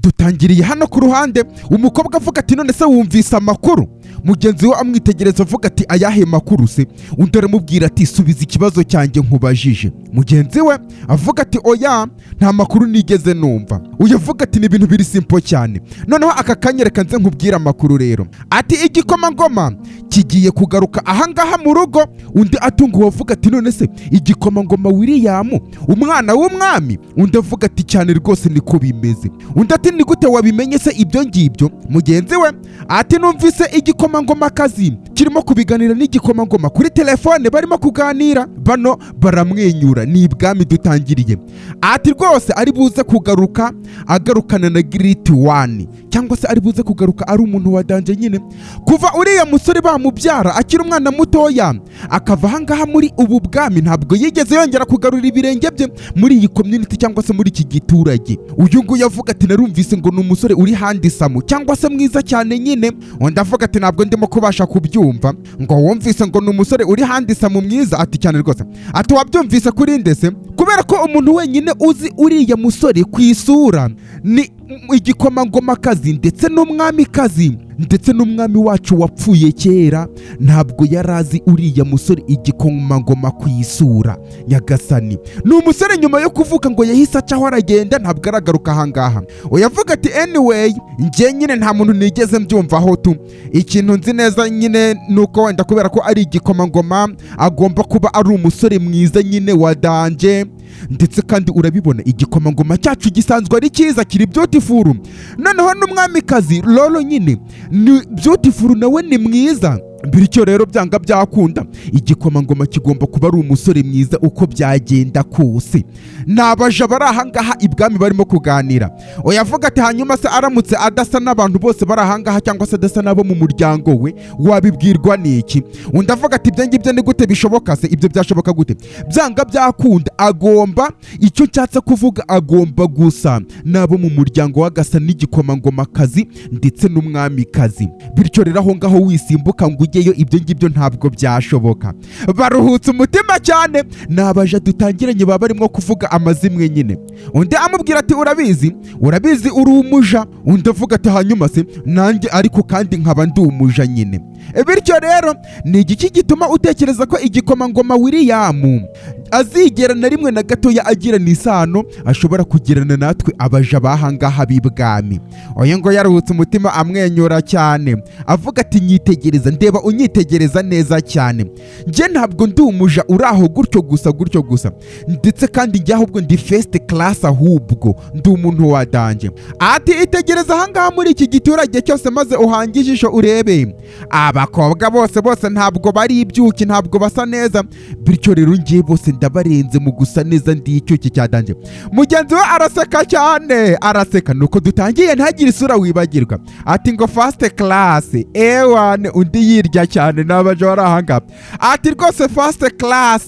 Dutangiriye hano ku ruhande, umukobwa avuga ati: "None se wumvise amakuru?" Mugenzi we amwitegereza, avuga ati: "Ayahe makuru se?" Undi aramubwira ati: "Subiza ikibazo cyanjye nkubajije." Mugenzi we avuga ati: "Oya, nta makuru nigeze numva." Uyu avuga ati: "Ni ibintu biri simple cyane. Noneho aka kanya reka nze nkubwire amakuru rero." Ati: "Igikomangoma kigiye kugaruka ahangaha mu rugo." Undi atunguwe avuga ati: "None se igikomangoma William, umwana w'umwami?" Undi avuga ati: "Cyane rwose, niko bimeze." Undi ati: "Ni gute wabimenye se ibyo ngibyo?" Mugenzi we ati: "Numvise igikomangomakazi kirimo kubiganira n'igikomangoma kuri telefone, barimo kuganira." Bano baramwenyura. Ni ibwami dutangiriye. Ati: "Rwose ari buze kugaruka agarukana na great one, cyangwa se ari buze kugaruka ari umuntu wa danger nyine. Kuva uriya musore bamubyara akiri umwana mutoya, akava ahangaha muri ubu bwami, ntabwo yigeze yongera kugarura ibirenge bye muri iyi community cyangwa se muri iki giturage." Uyu nguyu avuga ati: "Narumvise ngo ni umusore uri handsome cyangwa se mwiza cyane nyine." Undi avuga ati: "Ntabwo ndimo kubasha kubyumva. Ngo wumvise ngo ni umusore uri handsome, mwiza?" Ati: "Cyane rwose." Ati: "Wabyumvise kuri ndese?" Kubera ko umuntu wenyine uzi uriya musore ku isura ni igikomangomakazi ndetse n'umwamikazi, ndetse n'umwami wacu wapfuye kera ntabwo yari azi uriya musore igikomangoma ku isura. Nyagasani, ni umusore nyuma yo kuvuka ngo yahise acaho aragenda, ntabwo aragaruka ahangaha. Uyavuga ati: "Anyway, njye nyine nta muntu nigeze mbyumvaho tu. Ikintu nzi neza nyine ni uko wenda kubera ko ari igikomangoma, agomba kuba ari umusore mwiza nyine wa danger. Ndetse kandi urabibona, igikomangoma cyacu gisanzwe ari cyiza, kiri beautiful. Noneho n'umwamikazi Lolo nyine ni beautiful, nawe ni mwiza. Bityo rero byanga byakunda, igikomangoma kigomba kuba ari umusore mwiza uko byagenda kose." Ni abaja bari ahangaha ibwami barimo kuganira. Oya, avuga ati: "Hanyuma se aramutse adasa n'abantu bose bari ahangaha, cyangwa se adasa n'abo mu muryango we, wabibwirwa n'iki?" Undi avuga ati: "Ibyo ngibyo ni gute bishoboka se? Ibyo byashoboka gute? Byanga byakunda agomba, icyo nshatse kuvuga, agomba gusa n'abo mu muryango we, agasa n'igikomangomakazi ndetse n'umwamikazi. Bityo rero aho ngaho wisimbuka ngo ujyeyo, ibyo ngibyo ntabwo byashoboka." Baruhutse umutima cyane. Ni abaja dutangiranye, baba barimo kuvuga amazimwe nyine. Undi amubwira ati: "Urabizi, urabizi, uri umuja." Undi avuga ati: "Hanyuma se nanjye ariko kandi nkaba ndi umuja nyine. Bityo rero ni igiki gituma utekereza ko igikomangoma William azigera na rimwe na gatoya agirana isano ashobora kugirana natwe abaja b'ahangaha b'ibwami?" Oya, ngo yaruhutse umutima, amwenyura cyane, avuga ati: "Nyitegereza, ndeba, unyitegereza neza cyane. Njye ntabwo ndi umuja uri aho gutyo gusa, gutyo gusa. Ndetse kandi njye ahubwo ndi first class, ahubwo ndi umuntu wa danger." Ati: "Itegereza ahangaha muri iki giturage cyose, maze uhange ijisho urebe abakobwa bose. Bose ntabwo bari ibyuki, ntabwo basa neza. Bityo rero ngiye bose ndabarenze mu gusa neza, ndi icyuki cya danger." Mugenzi we araseka cyane, araseka. Nuko dutangiye. Ntagire isura wibagirwa. Ati ngo first class, ewane. Undi yirya cyane n'abaje bari ahangaha. Ati: "Rwose first class."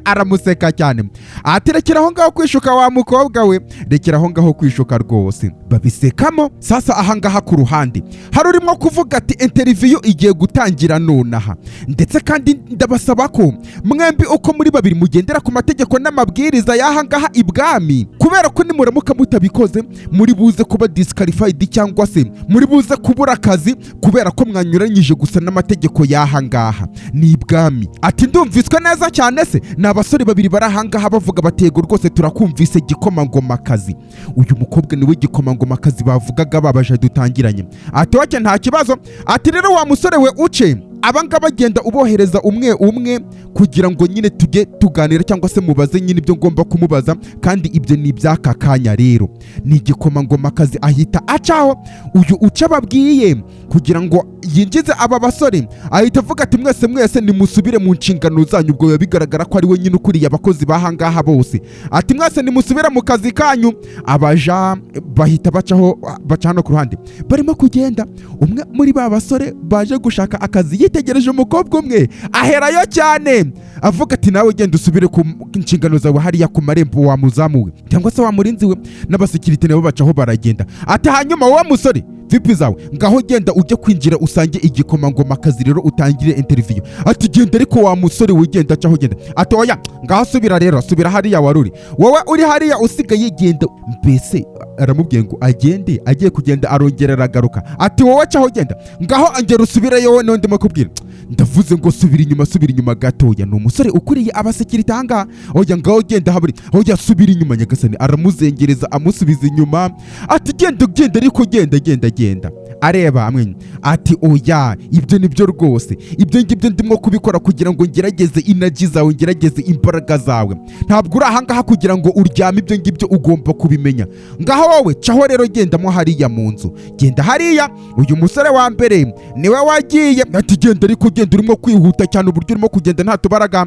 Aramuseka cyane, ati: "Rekera aho ngaho kwishuka, wa mukobwa we, rekera aho ngaho kwishuka rwose." Babisekamo. Sasa ahangaha ku ruhande hari urimo kuvuga ati: "Interview igiye gutangira nonaha, ndetse kandi ndabasaba ko mwembi uko muri babiri mugendera ku mategeko n'amabwiriza y'ahangaha ibwami, kubera ko nimuramuka mutabikoze muri buze kuba disqualified, cyangwa se muri buze kubura akazi, kubera ko mwanyuranyije gusa n'amategeko y'aha ngaha ni ibwami." Ati: "Ndumviswe neza cyane se?" Ni abasore babiri bari ahangaha bavuga bati: "Yego rwose, turakumvise, gikomangomakazi." Uyu mukobwa niwe gikomangomakazi bavugaga, babaje dutangiranye. Ati: "Okay, nta kibazo." Ati: "Rero wa musore we, uce abangaba bagenda ubohereza umwe umwe, kugira ngo nyine tujye tuganira, cyangwa se mubaze nyine ibyo ngomba kumubaza, kandi ibyo ni iby'aka kanya." Rero ni igikomangomakazi, ahita acaho. Uyu uca ababwiye kugira ngo yinjize aba basore, ahita avuga ati: "Mwese mwese nimusubire mu nshingano zanyu." Ubwo biba bigaragara ko ari we nyine ukuriye abakozi b'ahangaha bose. Ati: "Mwese nimusubire mu kazi kanyu." Abaja bahita bacaho, baca hano ku ruhande, barimo kugenda. Umwe muri ba basore baje gushaka akazi yitegereje umukobwa umwe, aherayo cyane, avuga ati: "Nawe genda usubire ku nshingano zawe hariya ku marembo, wa muzamu we, cyangwa se wa murinzi we." N'abasekirite nabo bacaho baragenda. Ati: "Hanyuma wowe musore, Vipi zawe? Ngaho genda ujye kwinjira usange igikomangomakazi rero, utangire interview. Ati: "Genda ariko wa musore wigenda, caho genda." Ati: "Oya, ngaho subira rero, subira hariya waruri wowe, uri hariya usigaye, genda." Mbese aramubwiye ngo agende. Agiye kugenda arongera aragaruka, ati: "Wowe caho genda, ngaho angera usubireyo wowe." Ndimo kubwira, ndavuze ngo subira inyuma, subira inyuma gatoya. Ni umusore ukuriye abasekirite ahangaha. "Oya, ngaho genda haburi." "Oya, subira inyuma." Nyagasani, aramuzengereza, amusubiza inyuma, ati: "Genda, genda ariko, genda, genda, genda." Areba amwe, ati: "Oya, ibyo nibyo rwose, ibyo ngibyo ndimo kubikora kugira ngo ngerageze energy zawe, ngerageze imbaraga zawe. Ntabwo uri ahangaha kugira ngo uryame, ibyo ngibyo ugomba kubimenya. Ngaho wowe caho rero, gendamo hariya mu nzu, genda hariya." Uyu musore wa mbere niwe wagiye. Ati: "Genda ariko, genda, urimo kwihuta cyane, uburyo urimo kugenda nta tubaraga."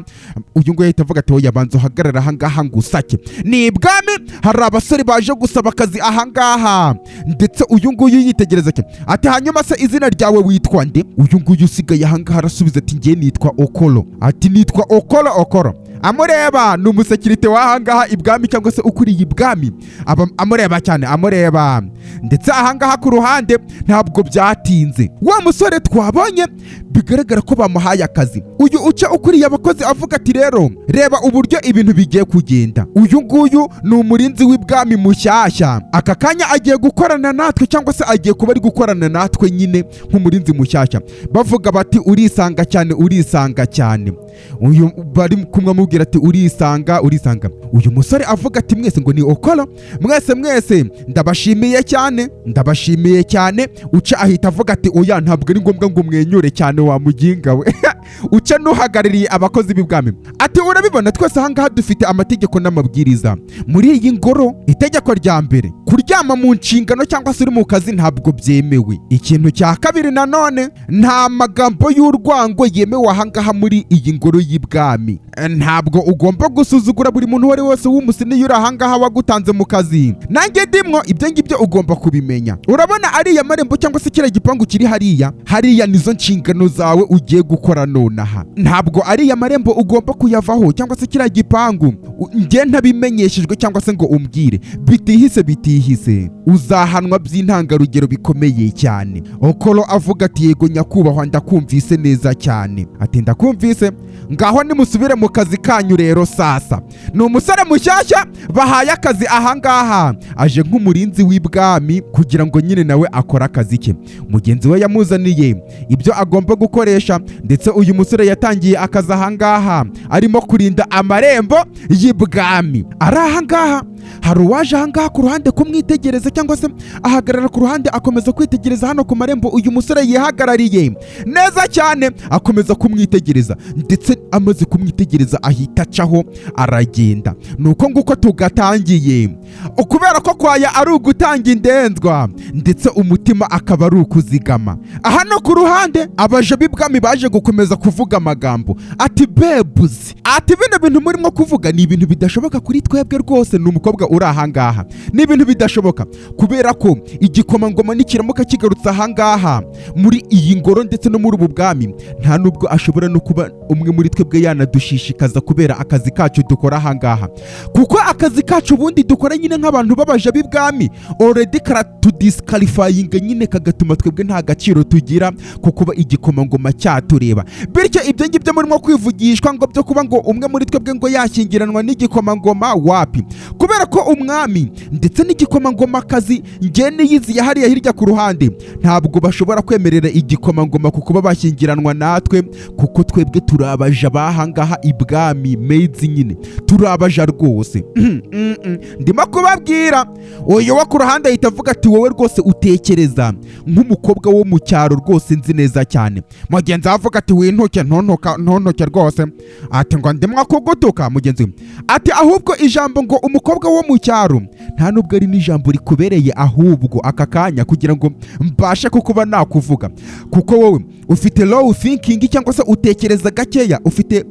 Uyu nguyu ahita avuga ati: "Oya, banza uhagarara ahangaha ngusake." Ni ibwami, hari abasore baje gusaba akazi ahangaha, ndetse uyu nguyu yitegereza cyane, ati: "Hanyuma se izina ryawe witwa nde?" Uyu nguyu usigaye ahangaha arasubiza ati: "Ngiye nitwa Okolo." Ati: "Nitwa Okolo." Okolo amureba, ni umusekirite w'ahangaha ibwami cyangwa se ukuriye ibwami, aba amureba cyane, amureba. Ndetse ahangaha ku ruhande ntabwo byatinze, wa musore twabonye bigaragara ko bamuhaye akazi, uyu uca ukuriye abakozi avuga ati: "Rero reba uburyo ibintu bigiye kugenda. Uyu nguyu ni umurinzi w'ibwami mushyashya, aka kanya agiye gukorana natwe, cyangwa se agiye kuba ari gukorana natwe nyine nk'umurinzi mushyashya." Bavuga bati: "Urisanga cyane, urisanga cyane." Uyu bari kumwe amubwira ati: "Urisanga, urisanga." Uyu musore avuga ati: "Mwese," ngo ni Okolo, "mwese mwese ndabashimiye cyane, ndabashimiye cyane." Uca ahita avuga ati: "Oya, ntabwo ari ngombwa ngo umwenyure cyane wa muginga we." Uca n'uhagarariye abakozi b'ibwami ati: "Urabibona, twese ahangaha dufite amategeko n'amabwiriza muri iyi ngoro. Itegeko rya mbere, kuryama mu nshingano cyangwa se uri mu kazi ntabwo byemewe. Ikintu cya kabiri nanone, nta magambo y'urwango yemewe ahangaha muri iyi ngoro y'ibwami. Ntabwo ugomba gusuzugura buri muntu uwo ari we wese w'umusenior uri ahangaha wagutanze mu kazi, nanjye ndimwo. Ibyo ngibyo ugomba kubimenya. Urabona ariya marembo cyangwa se kiriya gipangu kiri hariya, hariya nizo nshingano zawe ugiye gukora nonaha. Ntabwo ariya marembo ugomba kuyavaho cyangwa se kiriya gipangu njye ntabimenyeshejwe cyangwa se ngo umbwire. Bitihise, bitihise uzahanwa by'intangarugero bikomeye cyane." Okolo avuga ati: "Yego nyakubahwa, ndakumvise neza cyane." Ati: "Ndakumvise, ngaho nimusubire mu kazi kanyu rero." Sasa ni umusore mushyashya bahaye akazi ahangaha, aje nk'umurinzi w'ibwami kugira ngo nyine nawe akore akazi ke. Mugenzi we yamuzaniye ibyo agomba gukoresha, ndetse uyu musore yatangiye akazi ahangaha, arimo kurinda amarembo y'ibwami. Ari ahangaha, hari uwaje ahangaha ku ruhande kumwitegereza, cyangwa se ahagarara ku ruhande, akomeza kwitegereza hano ku marembo uyu musore yihagarariye neza cyane, akomeza kumwitegereza. Ndetse amaze kumwitegereza ahita acaho aragenda. Ni uko nguko tugatangiye, kubera ko kwaya ari ugutanga indenzwa, ndetse umutima akaba ari ukuzigama. Hano ku ruhande abaja b'ibwami baje gukomeza kuvuga amagambo, ati: "Bebuzi," ati, "bino bintu murimo kuvuga ni ibintu bidashoboka kuri twebwe rwose." Ni umukobwa uri ahangaha. "Ni ibintu bidashoboka, kubera ko igikomangoma nikiramuka kigarutse ahangaha muri iyi ngoro ndetse no muri ubu bwami, nta nubwo ashobora no kuba umwe muri twebwe yanadushishikaza kubera akazi kacu dukora ahangaha, kuko akazi kacu ubundi dukora nyine nk'abantu b'abaja b'ibwami already karatudisqualifyinga nyine, kagatuma twebwe nta gaciro tugira ko kuba igikomangoma cyatureba. Bityo ibyo ngibyo murimo kwivugishwa ngo byo kuba ngo umwe muri twebwe ngo yashyingiranwa n'igikomangoma, wapi, kubera ko umwami ndetse n'igikomangomakazi njye niyiziye hariya hirya ku ruhande ntabwo bashobora kwemerera igikomangoma ku kuba bashyingiranwa natwe, kuko twebwe turi abaja b'ahangaha ibwami, maids nyine, turi abaja rwose." Ndimo kubabwira, uyu wo ku ruhande ahita avuga ati: "Wowe rwose utekereza nk'umukobwa wo mu cyaro rwose, nzi neza cyane." Mugenzi we avuga ati: "Wintuke, ntuntuka, ntuntuke rwose." Ati: "Ngo ndimo kugutuka?" Mugenzi we ati: "Ahubwo ijambo ngo umukobwa wo mu cyaro nta nubwo ari n'ijambo rikubereye, ahubwo aka kanya kugira ngo mbashe kukuba nakuvuga, kuko wowe ufite low thinking cyangwa se utekereza gakeya, ufite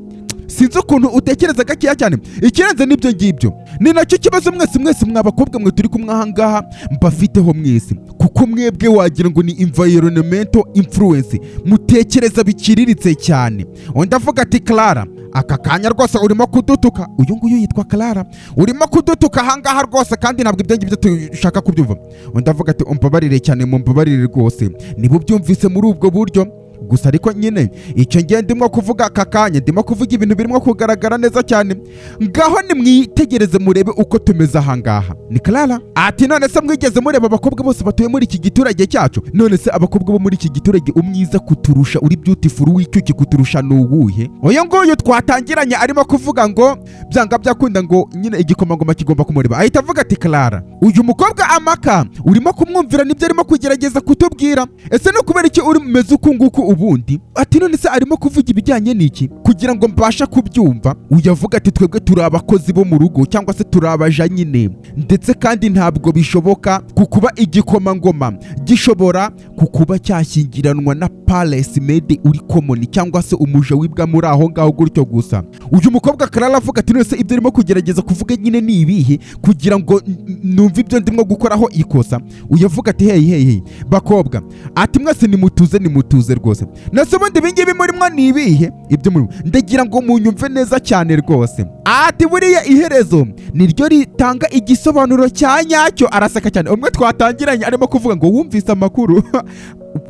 Sinzi ukuntu utekereza gakeya cyane. Ikirenze n'ibyo ngibyo, ni nacyo kibazo mwese mwese mwa bakobwa mwe turi kumwe aha ngaha mbafiteho mwese, kuko mwebwe wagira ngo ni environmental influence, mutekereza biciriritse cyane. Undi avuga ati: "Clara, aka kanya rwose urimo kudutuka." Uyu nguyu yitwa Clara. "Urimo kudutuka ahangaha rwose, kandi ntabwo ibyo ngibyo dushaka kubyumva." Undi avuga ati: "Umbabarire cyane, mumbabarire rwose niba ubyumvise muri ubwo buryo gusa, ariko nyine icyo ngiye ndimo kuvuga aka kanya, ndimo kuvuga ibintu birimo kugaragara neza cyane. Ngaho nimwitegereze murebe uko tumeze ahangaha." Ni Clara. Ati: "None se mwigeze mureba abakobwa bose batuye muri iki giturage cyacu? None se abakobwa bo muri iki giturage, umwiza kuturusha, uri beautiful, w'icyuki kuturusha ni uwuhe?" Uyu nguyu twatangiranye arimo kuvuga ngo byanga byakunda ngo nyine igikomangoma kigomba kumureba, ahita avuga ati: "Clara, uyu mukobwa Amaka urimo kumwumvira nibyo arimo kugerageza kutubwira? Ese no kubera iki uri mumeze uku nguku ubundi?" Ati: "None se arimo kuvuga ibijyanye n'iki kugira ngo mbashe kubyumva?" Uyu avuga ati: "Twebwe turi abakozi bo mu rugo, cyangwa se turi abaja nyine, ndetse kandi ntabwo bishoboka ku kuba igikomangoma gishobora ku kuba cyashyingiranwa na palace maid uri common, cyangwa se umuja w'ibwa muri aho ngaho gutyo gusa." Uyu mukobwa Clara avuga ati: "None se ibyo arimo kugerageza kuvuga nyine ni ibihe kugira ngo numve ibyo ndimo gukoraho ikosa?" Uyu avuga ati: "Hey, hey, hey, bakobwa," ati, "mwese nimutuze, nimutuze rwose. Nase ubundi ibingibi murimo ni ibihe ibyo murimo? Ndagira ngo munyumve neza cyane rwose." Ati: "Buriya iherezo niryo ritanga igisobanuro cya nyacyo." Araseka cyane. Umwe twatangiranye arimo kuvuga ngo wumvise amakuru,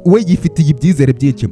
we yifitiye ibyizere byinshi.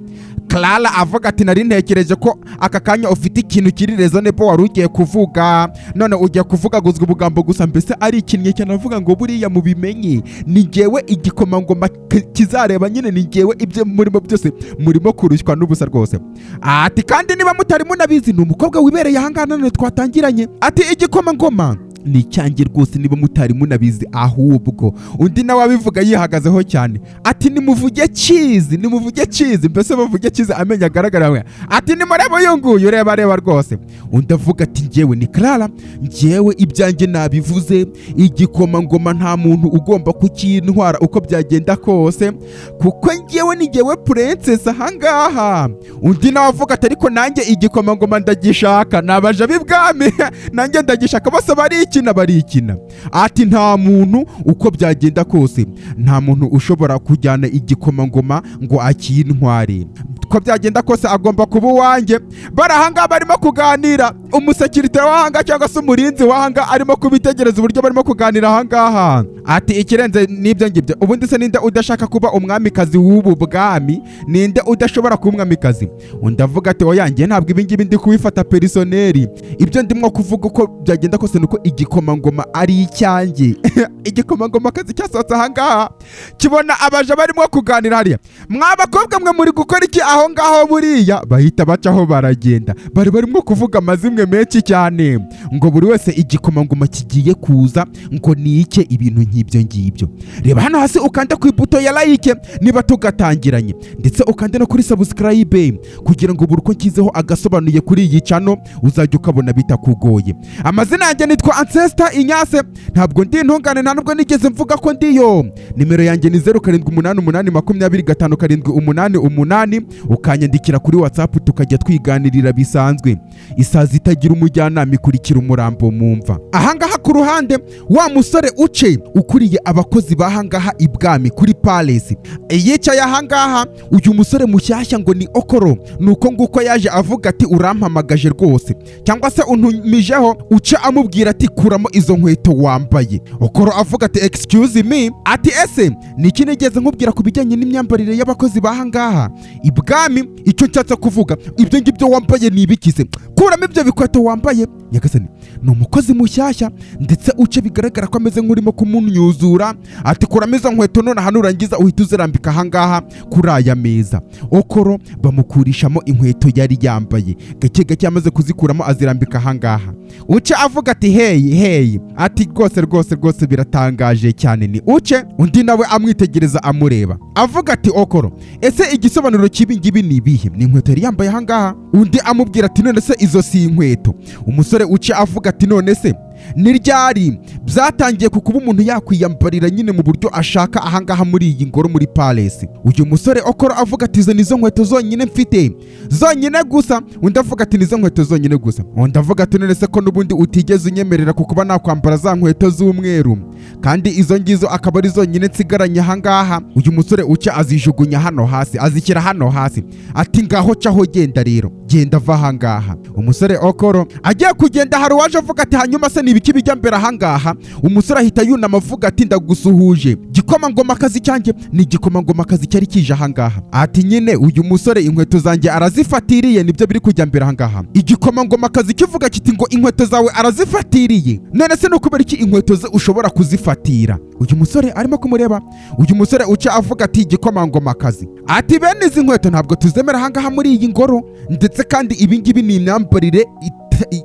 Clara avuga ati: "Nari ntekereje ko aka kanya ufite ikintu kiri reasonable wari ugiye kuvuga, none ugiye kuvugaguzwa ubugambo gusa." Mbese arikinnye cyane, avuga ngo buriya mubimenye, ni ngewe igikomangoma kizareba nyine, ni ngewe, ibyo murimo byose murimo kurushywa n'ubusa rwose. Ati: "Kandi niba mutari munabizi, ni umukobwa wibereye ahangaha none twatangiranye." Ati: "Igikomangoma ni icyanjye rwose, niba mutari munabizi." Ahubwo undi nawe abivuga yihagazeho cyane, ati: "Nimuvuge cheese, nimuvuge cheese." Mbese bavuge cheese, amenyo agaragara hamwe. Ati: "Nimurebe uyu nguyu, reba, reba rwose." Undi avuga ati: "Njyewe ni Clara, njyewe ibyanjye nabivuze. Igikomangoma nta muntu ugomba kukintwara uko byagenda kose, kuko njyewe ni njyewe princess ahangaha." Undi nawe avuga ati: "Ariko nanjye igikomangoma ndagishaka, nabaja b'ibwami, nanjye ndagishaka." Bose barikina, barikina. Ati: "Nta muntu, uko byagenda kose, nta muntu ushobora kujyana igikomangoma ngo akintware. Uko byagenda kose agomba kuba uwanjye." Bari ahangaha barimo kuganira, umusekirite w'ahangaha cyangwa se umurinzi w'ahangaha arimo kubitegereza uburyo barimo kuganira ahangaha. Ati: "Ikirenze n'ibyo ngibyo, ubundi se ninde udashaka kuba umwamikazi w'ubu bwami? Ninde udashobora kuba umwamikazi?" Undi avuga ati: "Oya, njye ntabwo ibi ngibi ndi kubifata personal. Ibyo ndimo kuvuga, uko byagenda kose, ni uko igikomangoma ari icyanjye." Igikomangoma kazi cyasohotse ahangaha, kibona abaja barimo kuganira hariya. "Mwa bakobwa mwe, muri gukora iki aho ngaho?" Buriya bahita bacaho baragenda. Bari barimo kuvuga amazimwe menshi cyane, ngo buri wese igikomangoma kigiye kuza ngo nike, ibintu nk'ibyo ngibyo. Reba hano hasi, ukanda ku ibuto ya like niba tugatangiranye, ndetse ukande no kuri subscribe kugira ngo buri uko nshyizeho agasobanuye kuri iyi channel uzajya ukabona bitakugoye. Amazina yanjye nitwa Ancestor Inyase. Ntabwo ndi intungane, nta nubwo nigeze mvuga ko ndiyo. Nimero yanjye ni 0788 25 788, ukanyandikira kuri WhatsApp tukajya twiganirira bisanzwe. Isazi itagira umujyanama ikurikira umurambo mu mva. Ahangaha ku ruhande, wa musore Uce ukuriye abakozi b'ahangaha ibwami kuri palace yicaye ahangaha. Uyu musore mushyashya ngo ni Okoro. Ni uko nguko yaje avuga ati: "Urampamagaje rwose, cyangwa se untumijeho?" Uce amubwira ati: "Kuramo izo nkweto wambaye." Okoro avuga ati: "Excuse me." Ati: "Ese ni iki nigeze nkubwira ku bijyanye n'imyambarire y'abakozi b'ahangaha ibwami? Icyo nshatse kuvuga, ibyo ngibyo wambaye ni ibikize? Kuramo ibyo bikweto wambaye." Nyagasani, ni umukozi mushyashya, ndetse Uce bigaragara ko ameze nk'urimo kumunyuzura. Ati: "Kuramo izo nkweto nonaha, nurangiza uhita uzirambika ahangaha kuri aya meza." Okoro bamukurishamo inkweto yari yambaye gake gake. Amaze kuzikuramo azirambika ahangaha. Uce avuga ati: "Hey, hey." Ati: "Rwose rwose rwose biratangaje cyane." Ni Uce. Undi nawe amwitegereza, amureba, avuga ati: "Okoro, ese igisobanuro cy'ibi ngibi ni ibihe? Ni inkweto yari yambaye ahangaha." Undi amubwira ati: "None se izo si inkweto?" Umusore Uce avuga ati: "None se Ni ryari byatangiye ku kuba umuntu yakwiyambarira nyine mu buryo ashaka ahangaha muri iyi ngoro, muri palace? Uyu musore Okoro avuga ati: "Izo nizo nkweto zonyine mfite, zonyine gusa." Undi avuga ati: "Nizo nkweto zonyine gusa." Undi avuga ati: "None se ko n'ubundi utigeze unyemerera ku kuba nakwambara za nkweto z'umweru, kandi izo ngizo akaba ari zonyine nsigaranye ahangaha?" Uyu musore uca azijugunya hano hasi, azishyira hano hasi, ati: "Ngaho caho, genda rero, genda, va ahangaha." Umusore Okoro agiye kugenda, hari uwaje avuga ati: "Hanyuma se ni ibiki bijya mbere ahangaha?" Umusore ahita yunama avuga ati: "Ndagusuhuje, gikomangomakazi cyanjye." Ni igikomangomakazi cyari kije ahangaha. Ati: "Nyine uyu musore inkweto zanjye arazifatiriye, nibyo biri kujya mbere ahangaha." Igikomangomakazi kivuga kiti: "Ngo inkweto zawe arazifatiriye? None se ni ukubera iki inkweto ze ushobora kuzifatira?" Uyu musore arimo kumureba. Uyu musore uca avuga ati: "Igikomangomakazi," ati, "bene izi nkweto ntabwo tuzemera ahangaha muri iyi ngoro, ndetse kandi ibi ngibi ni imyambarire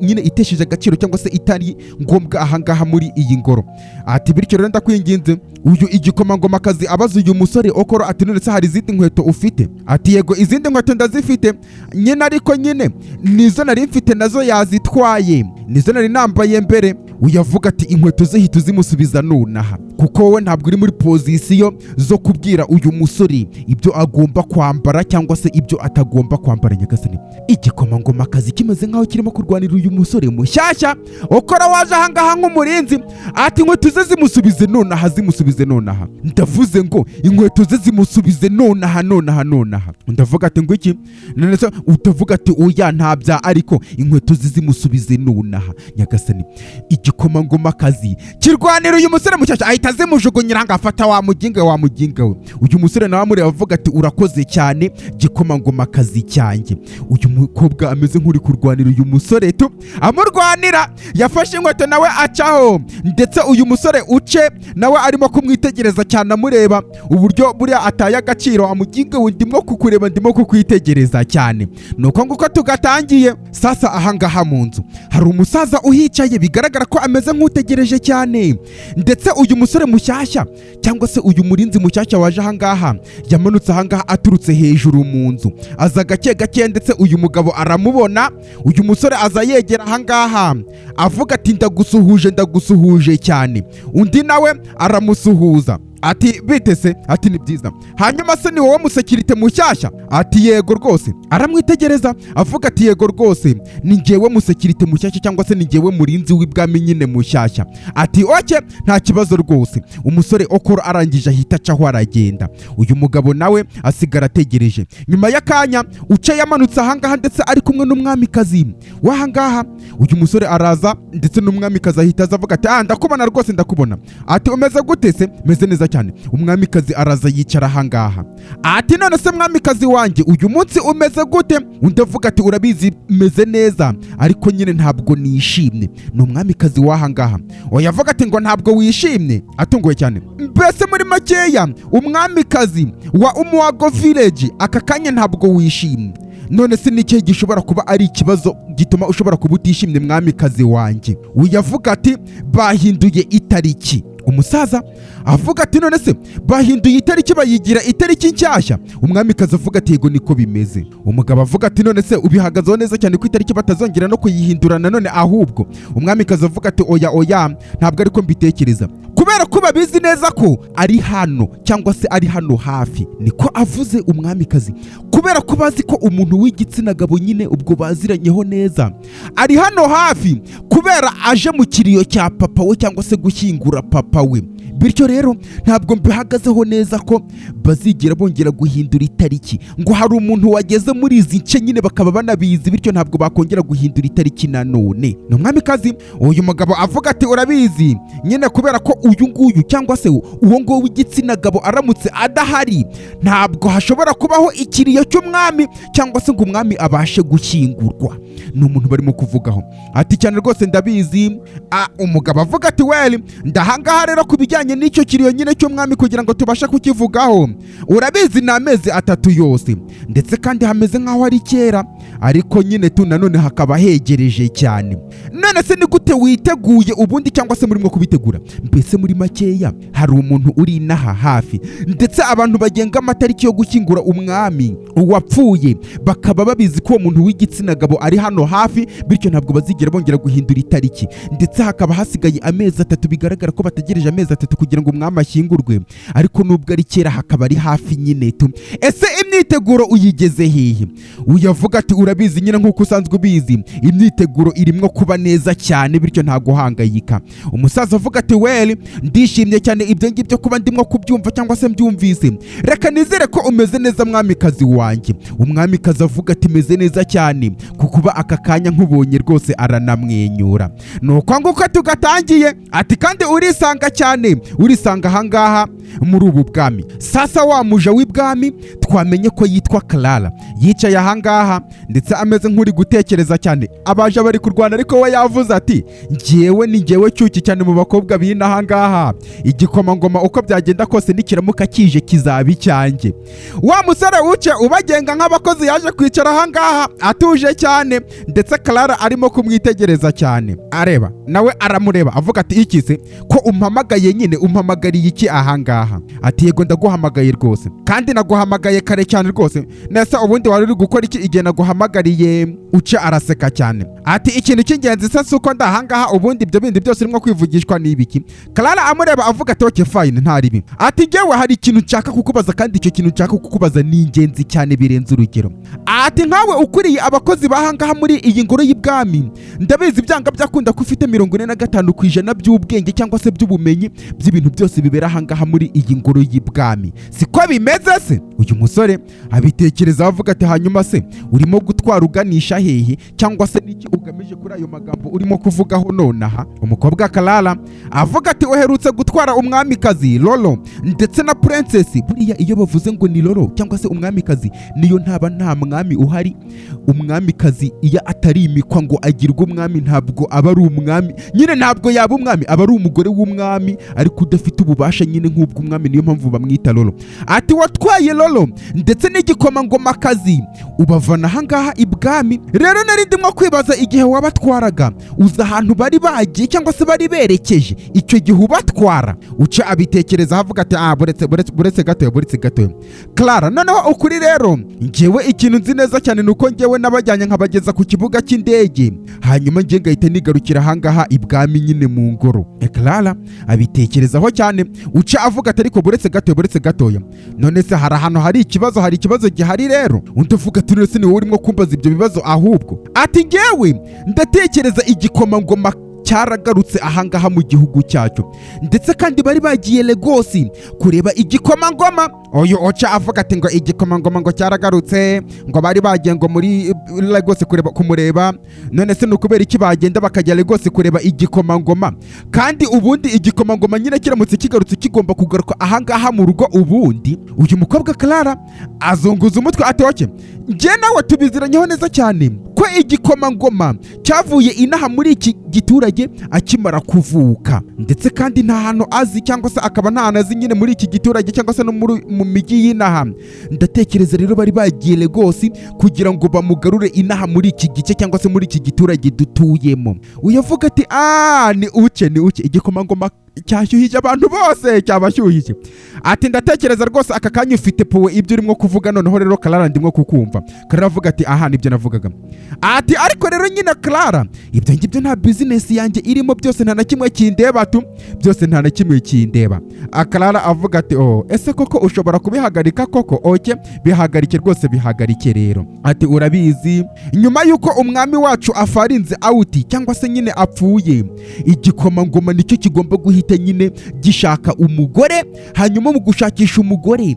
nyine itesheje agaciro cyangwa se itari ngombwa ahangaha muri iyi ngoro." Ati: "Bityo rero ndakwinginze." Uyu igikomangomakazi abaza uyu musore Okoro ati: "None se hari izindi nkweto ufite?" Ati: "Yego, izindi nkweto ndazifite nyine, ariko nyine nizo nari mfite nazo yazitwaye, nizo nari nambaye mbere." Uyu avuga ati: "Inkweto ze hita uzimusubiza nonaha, kuko wowe ntabwo uri muri position zo kubwira uyu musore ibyo agomba kwambara cyangwa se ibyo atagomba kwambara." Nyagasani, igikomangomakazi kimeze nk'aho kirimo kurwanira uyu musore mushyashya Okora waje ahangaha nk'umurinzi. Ati: "Inkweto ze zimusubize nonaha, zimusubize nonaha. Ndavuze ngo inkweto ze zimusubize nonaha, nonaha, nonaha." Ndavuga ati: "Ngo iki? None se?" Utavuga ati: "Oya, ntabya, ariko inkweto ze zimusubize nonaha." Nyagasani, igikomangomakazi kirwanira uyu musore mushyashya, ahita azimujugunyira ngo: "Afata wa muginga, wa muginga we." Uyu musore nawe amureba avuga ati: "Urakoze cyane, gikomangomakazi cyanjye." Uyu mukobwa ameze nk'uri kurwanira uyu musore tu, amurwanira. Yafashe inkweto nawe acaho, ndetse uyu musore uce nawe arimo kumwitegereza cyane, amureba uburyo buriya ataye agaciro. Amuginga we, ndimo kukureba, ndimo kukwitegereza cyane. Nuko nguko tugatangiye. Sasa ahangaha mu nzu hari umusaza uhicaye, bigaragara ko ameze nk'utegereje cyane. Ndetse uyu musore mushyashya cyangwa se uyu murinzi mushyashya waje ahangaha, yamanutse ahangaha aturutse hejuru mu nzu, aza gake gake, ndetse uyu mugabo aramubona. Uyu musore aza yegera ahangaha avuga ati: "Ndagusuhuje, ndagusuhuje cyane." Undi nawe aramusuhuza ati: "Bite se?" Ati: "Ni byiza. Hanyuma se ni wowe musekirite mushyashya?" Ati: "Yego rwose." Aramwitegereza avuga ati: "Yego rwose, ni njyewe musekirite mushyashya cyangwa se ni njyewe murinzi w'ibwami nyine mushyashya." Ati: "Okay, nta kibazo rwose." Umusore Okoro arangije ahita acaho aragenda. Uyu mugabo nawe asigara ategereje. Nyuma y'akanya uce yamanutse ahangaha, ndetse ari kumwe n'umwamikazi w'ahangaha. Uyu musore araza, ndetse n'umwamikazi ahita aza avuga ati: "Ah, ndakubona rwose, ndakubona." Ati: "Umeze gute se?" "Meze neza cyane." Umwamikazi araza yicara ahangaha ati: "None se mwamikazi wanjye, uyu munsi umeze gute?" Undi avuga ati: "Urabizi, meze neza, ariko nyine ntabwo nishimye." Ni umwamikazi w'ahangaha. Oya, avuga ati: "Ngo ntabwo wishimye?" Atunguwe cyane. Mbese muri makeya, umwamikazi wa Umuwago Village, aka kanya ntabwo wishimye. None se ni ikihe gishobora kuba ari ikibazo gituma ushobora kuba utishimye, mwamikazi wanjye? Uyu avuga ati: "Bahinduye itariki." Umusaza avuga ati: "None se bahinduye itariki, bayigira itariki nshyashya?" Umwamikazi avuga ati: "Yego, niko bimeze." Umugabo avuga ati: "None se ubihagazeho neza cyane ko itariki batazongera no kuyihindura nanone ahubwo?" Umwamikazi avuga ati: "Oya, oya, ntabwo ariko mbitekereza, kubera ko babizi neza ko ari hano cyangwa se ari hano hafi." Niko avuze umwamikazi, kubera ko bazi ko umuntu w'igitsina gabo nyine ubwo baziranyeho neza ari hano hafi, kubera aje mu kiriyo cya papa we cyangwa se gushyingura papa we. Bityo rero ntabwo mbihagazeho neza ko bazigera bongera guhindura itariki, ngo hari umuntu wageze muri izi nce nyine bakaba banabizi, bityo ntabwo bakongera guhindura itariki nanone. Ni umwamikazi. Uyu mugabo avuga ati: "Urabizi nyine, kubera ko uyu nguyu cyangwa se uwo nguwo w'igitsina gabo aramutse adahari, ntabwo hashobora kubaho ikiriyo cy'umwami cyangwa se ngo umwami abashe gushyingurwa." Ni umuntu barimo kuvugaho. Ati: "Cyane rwose, ndabizi." Ah, umugabo avuga ati: "Well, ndahangaha rero ku bijyanye n'icyo kiriyo nyine cy'umwami kugira ngo tubashe kukivugaho." Urabizi, ni amezi 3 yose, ndetse kandi hameze nk'aho ari kera, ariko nyine tu nanone hakaba hegereje cyane. None se ni gute witeguye ubundi, cyangwa se murimo kubitegura? Mbese muri makeya, hari umuntu uri inaha hafi, ndetse abantu bagenga amatariki yo gushyingura umwami wapfuye bakaba babizi ko uwo muntu w'igitsina gabo ari hano hafi, bityo ntabwo bazigera bongera guhindura itariki. Ndetse hakaba hasigaye amezi 3, bigaragara ko bategereje amezi 3 kugira ngo umwami ashyingurwe, ariko nubwo ari kera hakaba ari hafi nyine tu. Ese imyiteguro uyigeze hehe? Uyavuga ati: "Urabizi nyine, nk'uko usanzwe ubizi, imyiteguro irimo kuba neza cyane, bityo nta guhangayika." Umusaza avuga ati: "Well, ndishimye cyane ibyo ngibyo kuba ndimo kubyumva cyangwa se mbyumvise. Reka nizere ko umeze neza, mwamikazi wanjye." Umwamikazi avuga ati: "Meze neza cyane kukuba aka kanya nkubonye rwose." Aranamwenyura. Nuko nguko tugatangiye. Ati: "Kandi urisanga cyane, urisanga ahangaha muri ubu bwami." Sasa wa muja w'ibwami twamenye ko yitwa Clara yicaye ahangaha, ndetse ameze nk'uri gutekereza cyane. Abaje bari kurwana, ariko we yavuze ati: "Njyewe ni njyewe cyuki cyane mu bakobwa b'ino ahangaha. Igikomangoma uko byagenda kose nikiramuka kije kizaba icyanjye." Wa musore uce ubagenga nk'abakozi yaje kwicara ahangaha atuje cyane, ndetse Clara arimo kumwitegereza cyane, areba nawe aramureba, avuga ati: "Iki se ko umpamagaye nyine, umpamagariye iki ahangaha?" Ati: "Yego, ndaguhamagaye rwose, kandi naguhamagaye kare cyane rwose. Nese ubundi wari uri gukora iki igihe naguhamagariye?" Uce araseka cyane, ati: "Ikintu cy'ingenzi se si uko ndahangaha? Ubundi ibyo bindi byose urimo kwivugishwa ni ibiki?" Clara amureba, avuga ati: "Okay, fine, nta ribi." Ati: "Njyewe hari ikintu nshaka kukubaza, kandi icyo kintu nshaka kukubaza ni ingenzi cyane birenze urugero." Ati: "Nkawe ukuriye abakozi bahangaha muri iyi ngoro y'ibwami, ndabizi byanga byakunda ko ufite 45% by'ubwenge cyangwa se by'ubumenyi by'ibintu byose bibera ahangaha muri iyi ngoro y'ibwami, siko bimeze se?" Uyu musore abitekereza, avuga ati: "Hanyuma se urimo gutwara uganisha hehe, cyangwa se niki ugamije kuri ayo magambo urimo kuvugaho nonaha?" Umukobwa Clara avuga ati: "Uherutse gutwara umwamikazi Lolo ndetse na princess." Buriya iyo bavuze ngo ni Lolo cyangwa se umwamikazi, niyo ntaba nta mwami uhari, umwamikazi iyo atarimikwa ngo agirwe umwami ntabwo aba ari umwami nyine, ntabwo yaba umwami, aba ari umugore w'umwami ariko udafite ububasha nyine nk'ubw'umwami, niyo mpamvu bamwita Lolo. Ati: "Watwaye Lolo ndetse n'igikomangomakazi ubavana ahangaha ibwami. Rero nari ndimo kwibaza, igihe wabatwaraga uza ahantu bari bagiye cyangwa se bari berekeje icyo gihe ubatwara?" Uca abitekereza, avuga ati: "Ah, buretse, buretse, buretse gatoya, buretse gatoya, Clara. Noneho ukuri rero, njyewe ikintu nzi neza cyane ni uko njyewe nabajyanye nkabageza ku kibuga cy'indege, hanyuma njye ngahita nigarukira ahangaha ibwami nyine mu ngoro." Clara abitekerezaho cyane. Uca avuga ati: "Ariko buretse gatoya, buretse gatoya, none se hari ahantu hari ikibazo? Hari ikibazo gihari rero?" Undi avuga ati: "None se ni wowe urimo kumbaza ibyo bibazo ahubwo?" Ati: "Njyewe ndatekereza igikomangoma cyaragarutse ahangaha mu gihugu cyacu, ndetse kandi bari bagiye Lagos kureba igikomangoma." Uyu Oca avuga ati: "Ngo igikomangoma ngo cyaragarutse, ngo bari bagiye ngo muri Lagos kureba, kumureba? None se ni ukubera iki bagenda bakajya Lagos kureba igikomangoma, kandi ubundi igikomangoma nyine kiramutse kigarutse kigomba kugaruka ahangaha mu rugo ubundi?" Uyu mukobwa Clara azunguza umutwe, ati: "Okay, njye nawe tubiziranyeho neza cyane ko igikomangoma cyavuye inaha muri iki giturage akimara kuvuka, ndetse kandi nta hantu azi, cyangwa se akaba nta hantu azi nyine muri iki giturage cyangwa se no mu mijyi y'inaha. Ndatekereza rero bari bagiye Lagos kugira ngo bamugarure inaha muri iki gice cyangwa se muri iki giturage dutuyemo." Uyu avuga ati: "Ah, ni uce, ni uce, igikomangoma cyashyuhije abantu bose, cyabashyuhije." Ati: "Ndatekereza rwose aka kanya ufite point ibyo urimo kuvuga. Noneho rero Clara, ndimo kukumva." Clara avuga ati: "Aha nibyo navugaga." Ati: "Ariko rero nyine Clara, ibyo ngibyo nta business yanjye irimo, byose nta na kimwe kindeba tu, byose nta na kimwe kindeba." Clara avuga ati: "Oh, ese koko ushobora kubihagarika koko? Okay, bihagarike rwose, bihagarike rero." Ati: "Urabizi, nyuma y'uko umwami wacu afarinze out cyangwa se nyine apfuye, igikomangoma nicyo kigomba guhita nyine gishaka umugore. Hanyuma mu gushakisha umugore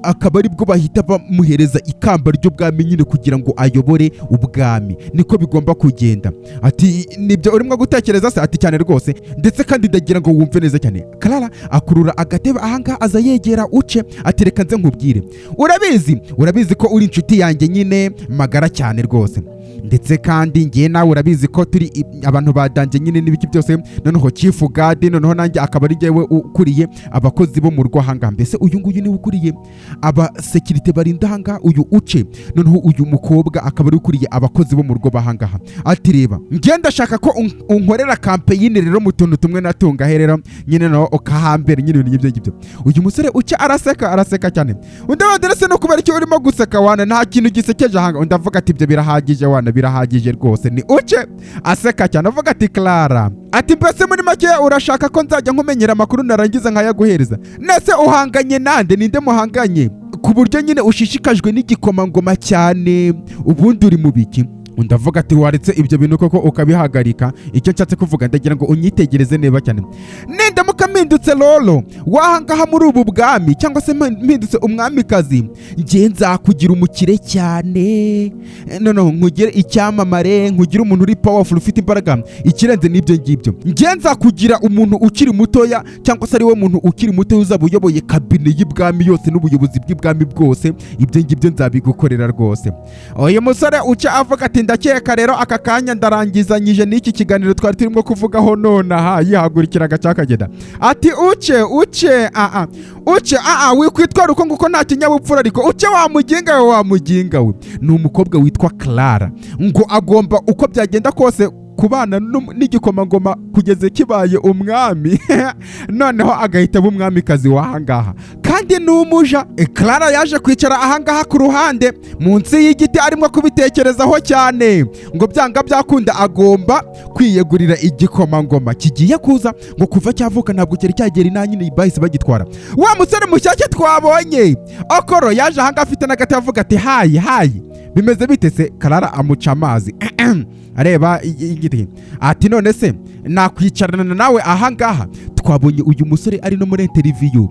akaba aribwo bahita bamuhereza ikamba ry'ubwami nyine kugira ngo ayobore ubwami, niko bigomba kugenda." Ati: "Nibyo urimo gutekereza se?" Ati: "Cyane rwose, ndetse kandi ndagira ngo wumve neza cyane." Clara akurura agatebe ahangaha, aza yegera Uce, ati: "Reka nze nkubwire, urabizi, urabizi ko uri inshuti yanjye nyine magara cyane rwose." Ndetse kandi ngiye nawe urabizi ko turi abantu badanje nyine n'ibiki byose. Noneho chief guard, noneho nanjye akaba ari njyewe ukuriye abakozi bo mu rugo ahangaha. Mbese uyu nguyu niwe ukuriye abasekirite barinda ahangaha, uyu Uce. Noneho uyu mukobwa akaba ari ukuriye abakozi bo mu rugo bahangaha. Ati: "Reba, njye ndashaka ko unkorera campaign rero mu tuntu tumwe na tungahe rero nyine, naho ukahambera nyine ibintu nk'ibyo ngibyo." Uyu musore Uce araseka, araseka cyane. Undi wenda se no kubera icyo urimo guseka wana? Nta kintu gisekeje ahanga. Undi avuga ati: "Ibyo birahagije wana, birahagije rwose." Ni Uce aseka cyane, avuga ati: "Clara," ati: "mbese muri make urashaka ko nzajya nkumenyera amakuru, narangiza nkayaguhereza? Nese uhanganye nande? Ninde muhanganye ku buryo nyine ushishikajwe n'igikomangoma cyane? Ubundi uri mu biki?" Undi avuga ati: "Waretse ibyo bintu koko ukabihagarika? Icyo nshatse kuvuga, ndagira ngo unyitegereze neza cyane. Nindamuka mpindutse lolo wahangaha muri ubu bwami, cyangwa se mpindutse umwamikazi, njye nzakugira umukire cyane, noneho nkugire icyamamare, nkugire umuntu uri powerful, ufite imbaraga. Ikirenze n'ibyo ngibyo, njye nzakugira umuntu ukiri mutoya, cyangwa se ari we muntu ukiri muto uzaba uyoboye kabine y'ibwami yose n'ubuyobozi bw'ibwami bwose. Ibyo ngibyo nzabigukorera rwose." Uyu musore Uca avuga ati: "Ndakeka rero aka kanya ndarangizanyije n'iki kiganiro twari turimo kuvugaho nonaha." Yihagurukira agaca akagenda. Ati: "Uce, Uce, aa, Uce, aa, wikwitwara uko nguko, nta kinyabupfura. Ariko Uce, wa muginga we, wa muginga we." Ni umukobwa witwa Clara, ngo agomba uko byagenda kose kubana n'igikomangoma kugeza kibaye umwami, noneho agahita aba umwamikazi w'ahangaha, kandi ni umuja. Clara yaje kwicara ahangaha ku ruhande munsi y'igiti, arimo kubitekerezaho cyane, ngo byanga byakunda agomba kwiyegurira igikomangoma kigiye kuza. Ngo kuva cyavuka ntabwo cyari cyagera inaha nyine, bahise bagitwara. Wa musore mushyashya twabonye Okoro yaje ahangaha afite n'agati, avuga ati: "Hi, hi, bimeze bite se?" Clara amuca amazi, areba igiti, ati: "None se nakwicarana nawe ahangaha?" Twabonye uyu musore ari no muri interview,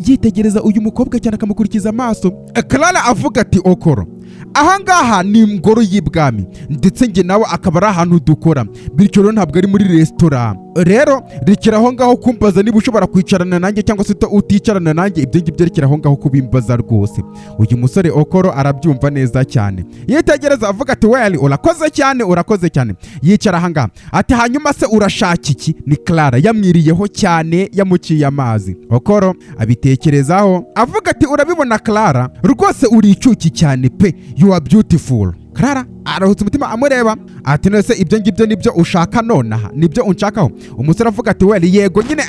yitegereza uyu mukobwa cyane, akamukurikiza amaso. Clara avuga ati: "Okoro, ahangaha ni ingoro y'ibwami, ndetse njye nawe akaba ari ahantu dukora, bityo rero ntabwo ari muri resitora. Rero rekera aho ngaho kumbaza niba ushobora kwicarana nanjye cyangwa se uticarana nanjye. Ibyo ngibyo rekera aho ngaho kubimbaza rwose." Uyu musore Okoro arabyumva neza cyane, yitegereza, avuga ati: "Well, urakoze cyane, urakoze cyane." Yicara ahangaha, ati: "Hanyuma se urashaka iki?" Ni Clara yamwiriyeho cyane, yamuciye amazi. Okoro abitekerezaho, avuga ati: "Urabibona Clara, rwose uri icyuki cyane pe, you are beautiful." Clara aruhutse umutima, amureba, ati: "None se ibyo ngibyo nibyo ushaka nonaha? Nibyo unshakaho?" Umusore avuga ati: "Well, yego nyine,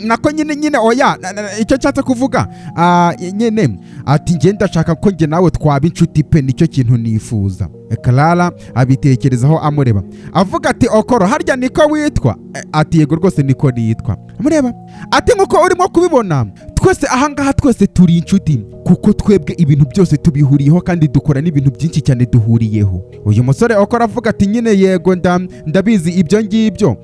nako nyine, nyine oya, icyo nshatse kuvuga, nyine," ati: "njye ndashaka ko njye nawe twaba inshuti pe, nicyo kintu nifuza." Clara abitekerezaho, amureba, avuga ati: "Okoro, harya niko witwa?" Ati: "Yego rwose, niko nitwa." Amureba, ati: "Nkuko urimo kubibona, twese ahangaha twese turi inshuti, kuko twebwe ibintu byose tubihuriyeho, kandi dukora n'ibintu byinshi cyane duhuriyeho." Uyu musore Okoro avuga ati: "Nyine yego, ndabizi ibyo ngibyo,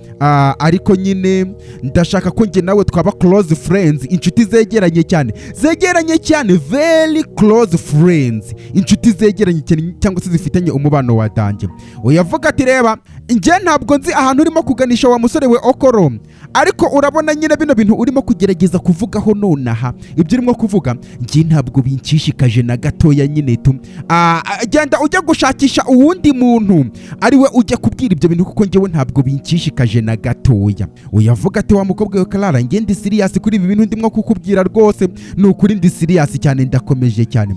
ariko nyine ndashaka ko njye nawe twaba close friends, inshuti zegeranye cyane, zegeranye cyane, very close friends, inshuti zegeranye cyane cyangwa se zifitanye umubano wa danger." Uyu avuga ati: "Reba, njye ntabwo nzi ahantu urimo kuganisha, wa musore we Okoro, ariko urabona nyine bino bintu urimo kugerageza kuvugaho nonaha, ibyo urimo kuvuga njye ntabwo binshishikaje na gatoya nyine tu. Genda ujya gushakisha uwundi muntu ari we ujya kubwira ibyo bintu, kuko njyewe ntabwo binshishikaje na gatoya." Uyu avuga ati: "Wa mukobwa we Clara, njye ndi serious kuri ibi bintu ndimo kukubwira rwose, ni ukuri ndi serious cyane, ndakomeje cyane,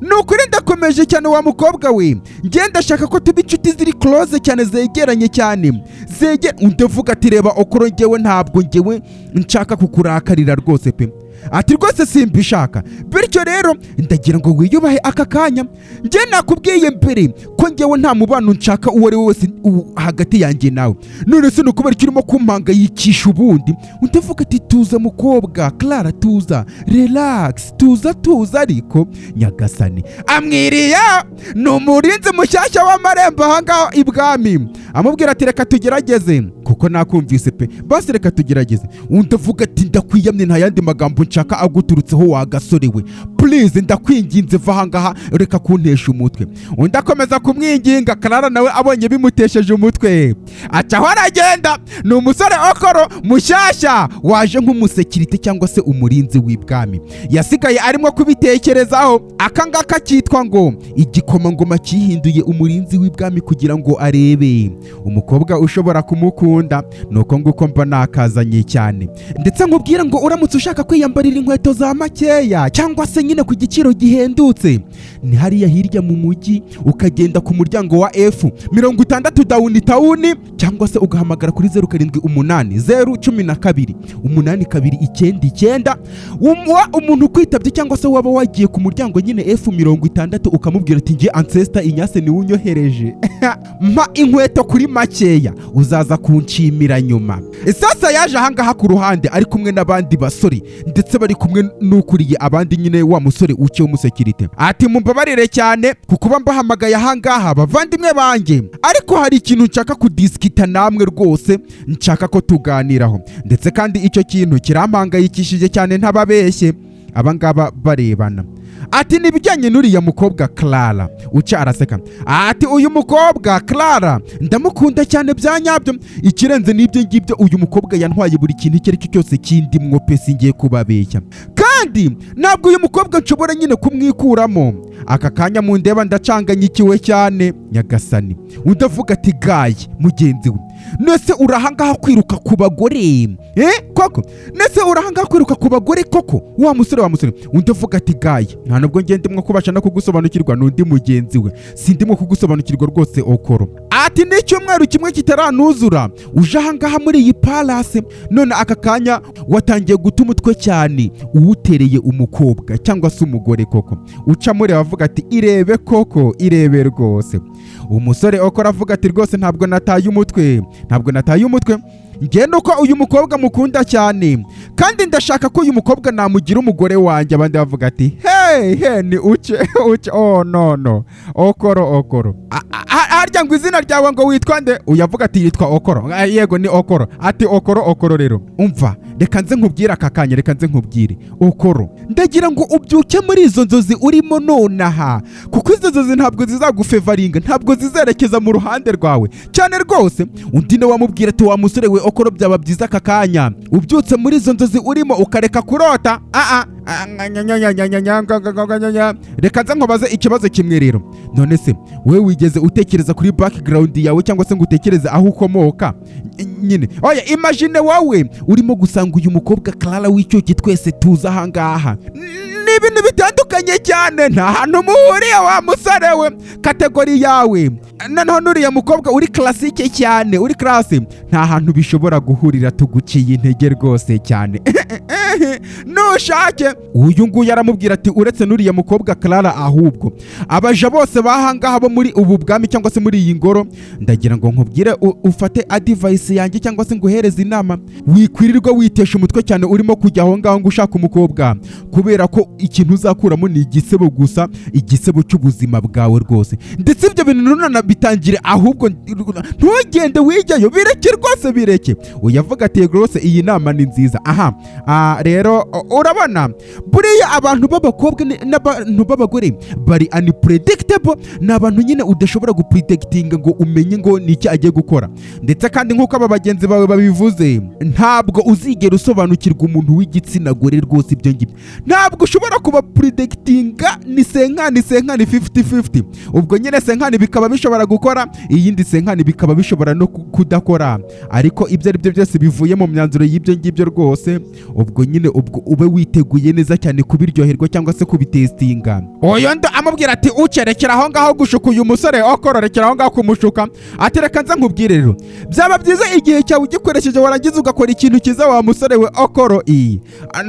ni ukuri ndakomeje cyane. Wa mukobwa we, njye ndashaka ko tuba inshuti ziri close cyane, zegeranye cyane, zegere." Undi avuga ati: "Reba Okoro, njyewe ntabwo njyewe nshaka kukurakarira rwose pe," ati: "rwose simbishaka. Bityo rero ndagira ngo wiyubahe aka kanya. Njye nakubwiye mbere ko njyewe nta mubano nshaka uwo ari we wese hagati yanjye nawe. None se ni ukubera icyo urimo kumpangayikisha ubundi?" Undi avuga ati: "Tuza mukobwa Clara, tuza, relax, tuza, tuza." Ariko nyagasani amwiriye, ni umurinzi mushyashya w'amarembo ahangaha ibwami, amubwira ati: "Reka tugerageze," kuko Koko nakumvise pe, basi reka tugerageze. Undi avuga ati: "Ndakwiyamye, nta yandi magambo nshaka aguturutseho wa gasore we. Please, ndakwinginze, va ahangaha, reka kuntesha umutwe." Undi akomeza kumwinginga. Clara nawe abonye bimutesheje umutwe, acaho aragenda. Ni umusore Okoro mushyashya waje nk'umusekirite cyangwa se umurinzi w'ibwami. Yasigaye arimo kubitekerezaho. Aka ngaka kitwa ngo igikomangoma cyihinduye umurinzi w'ibwami kugira ngo arebe umukobwa ushobora kumukunda. Nuko nguko mba nakazanye cyane. Ndetse nkubwira ngo uramutse ushaka kwiyambarira inkweto za makeya cyangwa se nyine ku giciro gihendutse, ni hariya hirya mu mujyi, ukagenda ku muryango wa F60 downtown, cyangwa se ugahamagara kuri 0780128299. Umuntu ukwitabye, cyangwa se waba wagiye ku muryango nyine F60, ukamubwira uti: "Ngiye ancestor Inyase niwe unyohereje, mpa inkweto kuri makeya," uzaza kunshimira nyuma. Sasa yaje ahangaha ku ruhande ari kumwe n'abandi basore, ndetse bari kumwe n'ukuriye abandi nyine, wa musore uke w'umusekirite. Ati: "Mumbabarire cyane ku kuba mbahamagaye ahangaha, bavandimwe banjye, ariko hari ikintu nshaka kudiscuta namwe rwose, nshaka ko tuganiraho. Ndetse kandi icyo kintu kirampangayikishije cyane ntababeshye." Abangaba barebana. Ati: "Ni ibijyanye n'uriya mukobwa Clara." Uca araseka ati: "Uyu mukobwa Clara ndamukunda cyane bya nyabyo. Ikirenze n'ibyo ngibyo, uyu mukobwa yantwaye buri kintu icyo ari cyo cyose kindimwo pe, singiye kubabeshya. Kandi ntabwo uyu mukobwa nshobora nyine kumwikuramo. Aka kanya mu ndeba ndacanganyikiwe cyane, nyagasani." Undi avuga ati: "Guy mugenzi we, nese urahangaha kwiruka ku bagore, eh koko? Nese urahangaha kwiruka ku bagore koko, wa musore, wa musore?" Undi avuga ati: "Guy, nta nubwo ngende ndimwo kubasha no kugusobanukirwa." N'undi mugenzi we: "Sindimo kugusobanukirwa rwose, Okoro." Ati: "N'icyumweru kimwe kitaranuzura uje ahangaha muri iyi palace, none aka kanya watangiye guta umutwe cyane uwutereye umukobwa cyangwa se umugore koko?" Uca mureba avuga ati: "Irebe koko, irebe rwose." Umusore Okoro avuga ati: "Rwose ntabwo nataye umutwe, ntabwo nataye umutwe. Njye nuko uyu mukobwa mukunda cyane, kandi ndashaka ko uyu mukobwa namugira umugore wanjye." Abandi bavuga ati: "Hey he, ni Uce, Uce, oh no no, Okoro, Okoro. Harya ngo izina ryawe ngo witwa nde?" Uyavuga ati: "Yitwa Okoro." "Ah, yego, ni Okoro." Ati: "Okoro, Okoro rero, umva, reka nze nkubwire aka kanya, reka nze nkubwire Okoro. Ndagira ngo ubyuke muri izo nzozi urimo nonaha, kuko izo nzozi ntabwo zizagufavoringa, ntabwo zizerekeza mu ruhande rwawe cyane rwose." Undi nawe amubwira ati: "Wa musore we Okoro, byaba byiza aka kanya ubyutse muri izo nzozi urimo, ukareka kurota. Aa, reka nze nkubaze ikibazo kimwe rero. None se wowe wigeze utekereza kuri background yawe, cyangwa se ngo utekereze aho ukomoka nyine? Oya, imagine wowe urimo gusanga uyu mukobwa Clara w'icyuki twese tuzi ahangaha. Ni ibintu bitandukanye cyane, nta hantu muhuriye, wa musore we. Category yawe noneho n'uriya mukobwa uri classique cyane, uri classe, nta hantu bishobora guhurira. Tuguciye intege rwose cyane, nushake." Uyu nguyu aramubwira ati: "Uretse n'uriya mukobwa Clara, ahubwo abaja bose bahangaha bo muri ubu bwami cyangwa se muri iyi ngoro, ndagira ngo nkubwire ufate advice yanjye cyangwa se nguhereze inama. Wikwirirwa witesha umutwe cyane urimo kujya aho ngaho ngo ushaka umukobwa, kubera ko ikintu uzakuramo ni igisebo gusa, igisebo cy'ubuzima bwawe rwose. Ndetse ibyo bintu ntunanabitangire, ahubwo ntugende wijyayo, bireke rwose, bireke." Uyavuga ati: "Rwose iyi nama ni nziza." Aha rero urabona buriya abantu b'abakobwa n'abantu b'abagore bari unpredictable. Ni abantu nyine udashobora gupredictinga ngo umenye ngo ni iki agiye gukora. Ndetse kandi nk'uko aba bagenzi bawe babivuze, ntabwo uzigera usobanukirwa umuntu w'igitsina gore rwose. Ibyo ngibyo ntabwo ushobora kuba predictinga, ni cinquante cinquante, 50-50. Ubwo nyine cinquante bikaba bishobora gukora, iyindi 50 bikaba bishobora no kudakora. Ariko ibyo ari byo byose bivuye mu myanzuro y'ibyo ngibyo rwose, ubwo nyine ubwo ube witeguye neza cyane kubiryoherwa cyangwa se kubitestinga." Uyu ndo amubwira ati: "Ucerekera aho ngaho gushuka uyu musore Okoro, rekera aho ngaho kumushuka." Ati: "Reka nza nkubwire rero, byaba byiza igihe cyawe ugikoresheje, warangiza ugakora ikintu cyiza, wa musore we Okoro. I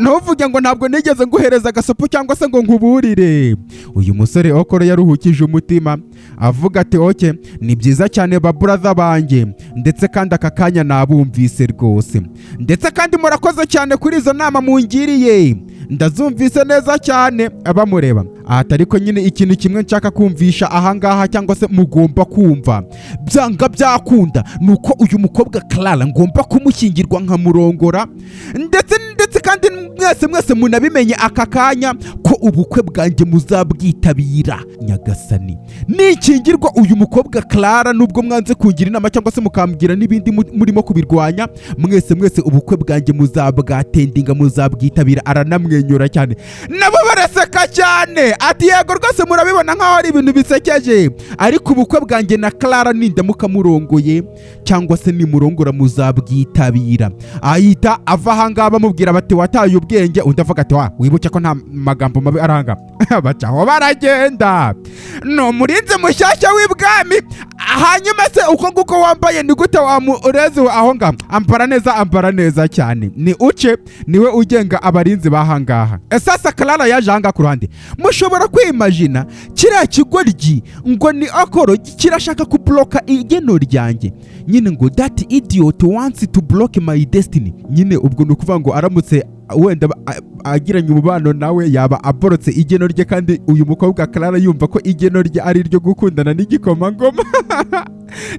ntuvuge ngo ntabwo nigeze nguhereza agasopo cyangwa se ngo nkuburire." Uyu musore Okoro yaruhukije umutima, avuga ati: "Okay, ni byiza cyane, ba brother banjye. Ndetse kandi aka kanya nabumvise rwose, ndetse kandi murakoze cyane kuri izo nama mungiriye." Ndazumvise neza cyane. Bamureba ati: "Ariko nyine ikintu kimwe nshaka kumvisha ahangaha, cyangwa se mugomba kumva byanga byakunda, ni uko uyu mukobwa Clara ngomba kumushyingirwa nkamurongora. Ndetse kandi mwese mwese munabimenye aka kanya ko ubukwe bwanjye muzabwitabira. Nyagasani, nikingirwa uyu mukobwa Clara, nubwo mwanze kungira inama cyangwa se mukambwira n'ibindi murimo kubirwanya, mwese mwese ubukwe bwanjye muzabwattendinga, muzabwitabira." Aranamwenyura cyane, nabo baraseka cyane. Ati: "Yego rwose, murabibona nk'aho ari ibintu bisekeje, ariko ubukwe bwanjye na Clara, nindamuka murongoye cyangwa se nimurongora, muzabwitabira." Ahita ava ahangaha, bamubwira bati: "Wataye ubwenge." Undi avuga ati: "Wa wibuke ko nta magambo mabi aranga." Bacaho baragenda. Ni umurinzi mushyashya w'ibwami. Hanyuma se uko nguko wambaye, ni gute wamureze aho ngaho? Ambara neza, ambara neza cyane. Ni uce niwe ugenga abarinzi b'ahangaha. Sasa Clara yaje ahangaha ku ruhande. Mushobora kwimagina kiriya kigoryi ngo ni Okoro kirashaka kublocka igeno ryanjye nyine, ngo "That idiot wants to block my destiny." Nyine ubwo ni ukuvuga ngo aramutse wenda agiranye umubano nawe, yaba aborotse igeno rye, kandi uyu mukobwa Clara yumva ko igeno rye ari iryo gukundana n'igikomangoma.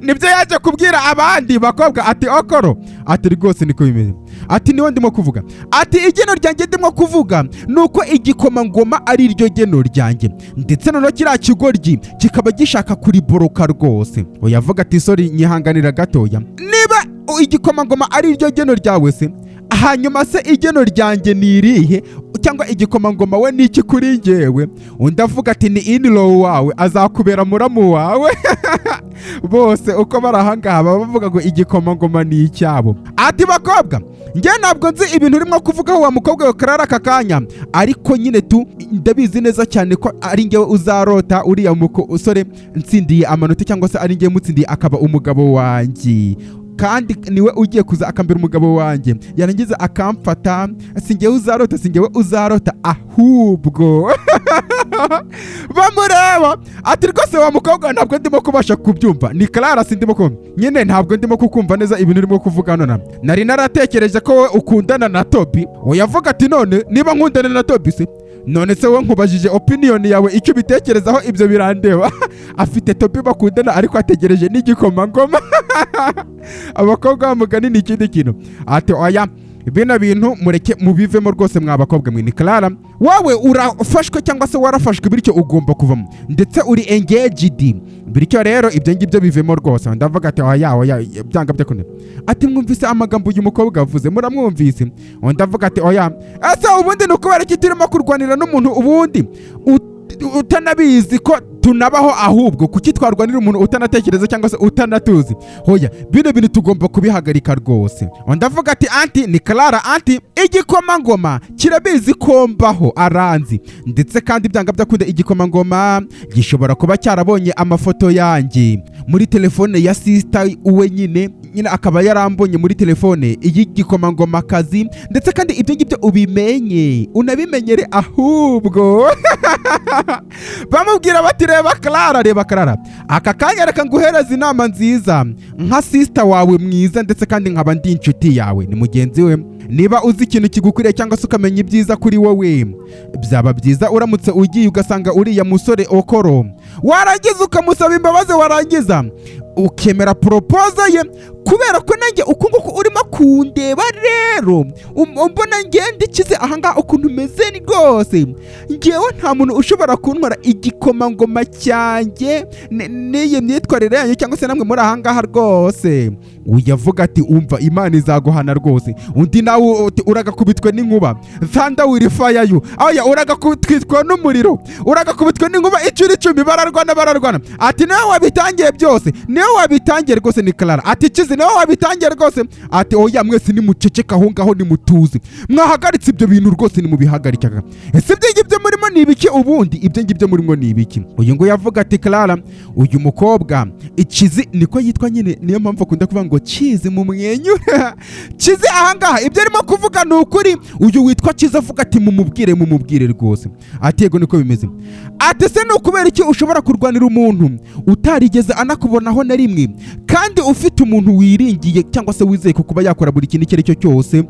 Nibyo yaje kubwira abandi bakobwa ati: "Okoro," ati, "rwose niko bimeze," ati, "niwe ndimo kuvuga," ati, "igeno ryanjye ndimo kuvuga ni uko igikomangoma ari ryo geno ryanjye, ndetse noneho kiriya kigoryi kikaba gishaka kuriblocka rwose." Oya, avuga ati: "Sorry, nyihanganira gatoya. Niba igikomangoma ari ryo geno ryawe se, hanyuma se igeno ryanjye ni irihe? Cyangwa igikomangoma we ni iki kuri njyewe?" Undi avuga ati: "Ni in-law wawe, azakubera muramu wawe." Bose uko bari ahangaha baba bavuga ngo igikomangoma ni icyabo. Ati: "Bakobwa, njye ntabwo nzi ibintu urimo kuvugaho, wa mukobwa we Clara, aka kanya, ariko nyine tu ndabizi neza cyane ko ari njyewe uzarota uriya musore nsindiye amanota, cyangwa se ari njyewe mutsindiye akaba umugabo wanjye, kandi niwe ugiye kuza akambera umugabo wanjye, yarangiza akamfata. Si njyewe uzarota, si njyewe uzarota ahubwo." Bamureba ati: "Rwose wa mukobwa, ntabwo ndimo kubasha kubyumva." Ni Clara. "Sindimo kumva nyine, ntabwo ndimo kukumva neza ibintu urimo kuvuga. None nari naratekereje ko wowe ukundana na Tobi." Oya, avuga ati: "None niba nkundana na Tobi se, none se wowe nkubajije opinion yawe, icyo ubitekerezaho, ibyo birandeba?" Afite Tobi bakundana, ariko ategereje n'igikomangoma. Abakobwa b'amugani ni ikindi kintu. Ati: "Oya, bino bintu mureke mubivemo rwose, mwa bakobwa mwe. Ni Clara, wowe urafashwe cyangwa se warafashwe, bityo ugomba kuvamo, ndetse uri engaged, bityo rero ibyo ngibyo bivemo rwose." Ndavuga ati: "Oya, oya, byanga byakunda." Ati: "Mwumvise amagambo uyu mukobwa avuze? Muramwumvise?" Undi avuga ati: "Oya, ese ubundi ni ukubera iki turimo kurwanira n'umuntu ubundi utanabizi ko tunabaho? Ahubwo kuki twarwanira umuntu utanatekereza cyangwa se utanatuzi? Hoya, bino bintu tugomba kubihagarika rwose." Undi avuga ati: "Auntie," ni Clara, "auntie, igikomangoma kirabizi ko mbaho, aranzi, ndetse kandi byanga byakunda igikomangoma gishobora kuba cyarabonye amafoto yanjye muri telefone ya sister we nyine akaba yarambonye muri telefone y'igikomangomakazi. Ndetse kandi ibyo ngibyo ubimenye, unabimenyere ahubwo." Bamubwira bati: "Reba Clara, reba Clara, aka kanya reka nguhereze inama nziza nka sister wawe mwiza, ndetse kandi nkaba ndi inshuti yawe." Ni mugenzi we. "Niba uzi ikintu kigukwiriye cyangwa se ukamenya ibyiza kuri wowe, byaba byiza uramutse ugiye ugasanga uriya musore Okoro, warangiza ukamusaba imbabazi, warangiza ukemera proposal ye, kubera ko nanjye uku nguku urimo kundeba rero, umbona ngenda ikize ahangaha ukuntu umeze rwose, ngewe nta muntu ushobora kuntwara igikomangoma cyanjye n'iyi myitwarire yanyu cyangwa se namwe muri ahangaha rwose." Uyavuga ati: "Umva, Imana izaguhana rwose." Undi nawe uti: "Uragakubitwe n'inkuba, thunder will fire you. Oya, uragakubitwa n'umuriro, uragakubitwe n'inkuba inshuro 10." Bararwana, bararwana. Ati: "Niwe wabitangiye byose, niwe wabitangiye rwose." Ni Clara. Ati: "Kizi, niwe wabitangiye rwose." Ati: "Oya, mwese nimuceceke aho ngaho, nimutuze. Mwahagaritse ibyo bintu rwose, nimubihagarike. Ese ibyo ngibyo murimo ni ibiki ubundi? Ibyo ngibyo murimo ni ibiki?" Uyu nguyu avuga ati: "Clara, uyu mukobwa Ikizi," niko yitwa nyine, niyo mpamvu akunda kuvuga ngo Kizi mu mwenyura, "Kizi ahangaha ibyo arimo kuvuga ni ukuri." Uyu witwa Kizi avuga ati: "Mumubwire, mumubwire rwose." Ati: "Yego, niko bimeze." Ati: "Se ni ukubera iki ushobora kurwanira umuntu utarigeze anakubonaho?" na rimwe, kandi ufite umuntu wiringiye cyangwa se wizeye ko kuba yakora buri kintu icyo ari cyo cyose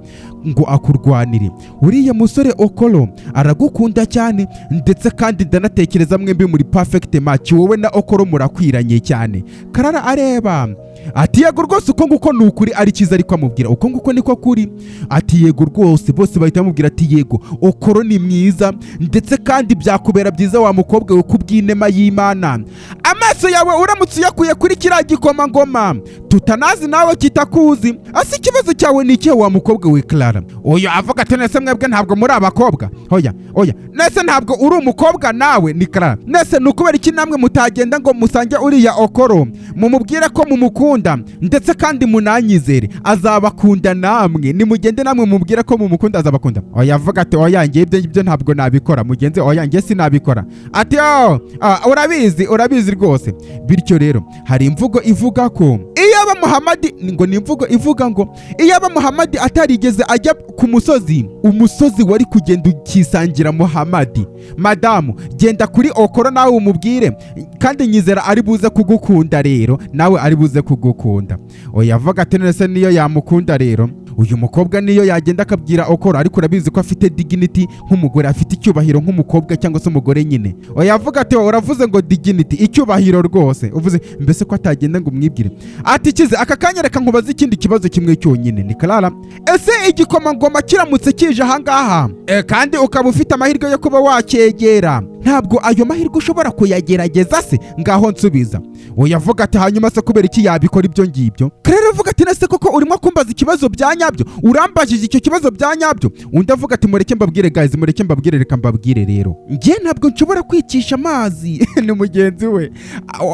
ngo akurwanire. Uriya musore Okoro aragukunda cyane, ndetse kandi ndanatekereza mwembi muri perfect match. Wowe na Okoro murakwiranye cyane." Karara areba ati: "Yego rwose, uko nguko ni ukuri." Ari cyiza, ariko amubwira uko nguko niko kuri. Ati: "Yego rwose." Bose bahita bamubwira ati: "Yego, Okoro ni mwiza, ndetse kandi byakubera byiza wa mukobwa we, kubw'inema y'Imana, amaso yawe uramutse uyakuye kuri kiriya gikomangoma tutanazi nawe kitakuzi. Ase ikibazo cyawe ni ikihe, wa mukobwa we Clara?" Uyu avuga ati: "Nese mwebwe ntabwo muri abakobwa? Hoya oya, nese ntabwo uri umukobwa nawe?" Ni Clara. "Nese ni ukubera iki namwe mutagenda ngo musange uriya Okoro, mumubwire ko mumukunda, ndetse kandi munanyizere azabakunda? Namwe nimugende, namwe mumubwire ko mumukunda, azabakunda." Oya avuga ati: "Oya, ngiye ibyo ngibyo ntabwo nabikora." Mugenzi: "Oya, ngiye sinabikora." Ati: "Oh, ah, urabizi, urabizi rwose." Bityo rero hari imvugo ivuga ko iyaba Muhamadi, ngo ni imvugo ivuga ngo iyaba Muhamadi atarigeze ajya ku musozi, umusozi wari kugenda ukisangira Muhamadi. Madamu, genda kuri Okoro nawe umubwire, kandi nyizera ari buze kugukunda. Rero nawe ari buze kugukunda. Oya avuga ati: "None se niyo yamukunda rero, uyu mukobwa niyo yagenda akabwira Okoro, ariko urabizi ko afite dignity nk'umugore, afite icyubahiro nk'umukobwa cyangwa se umugore nyine." Oya avuga ati: "Uravuze ngo dignity, icyubahiro rwose, uvuze mbese ko atagenda ngo umwibwire?" Ati: "Kize aka kanya, reka nkubaze ikindi kibazo kimwe cyonyine." Ni Clara. "Ese igikomangoma kiramutse kije ahangaha, kandi ukaba ufite amahirwe yo kuba wacyegera, ntabwo ayo mahirwe ushobora kuyagerageza se? Ngaho nsubiza." Oya avuga ati: "Hanyuma se kubera iki yabikora ibyo ngibyo?" Claire avuga ati: "Nese koko urimo kumbaza ikibazo bya nyabyo? Urambajije icyo kibazo bya nyabyo?" Undi avuga ati: "Mureke mbabwire guys, mureke mbabwire, reka mbabwire rero, njye ntabwo nshobora kwicisha amazi." Ni mugenzi we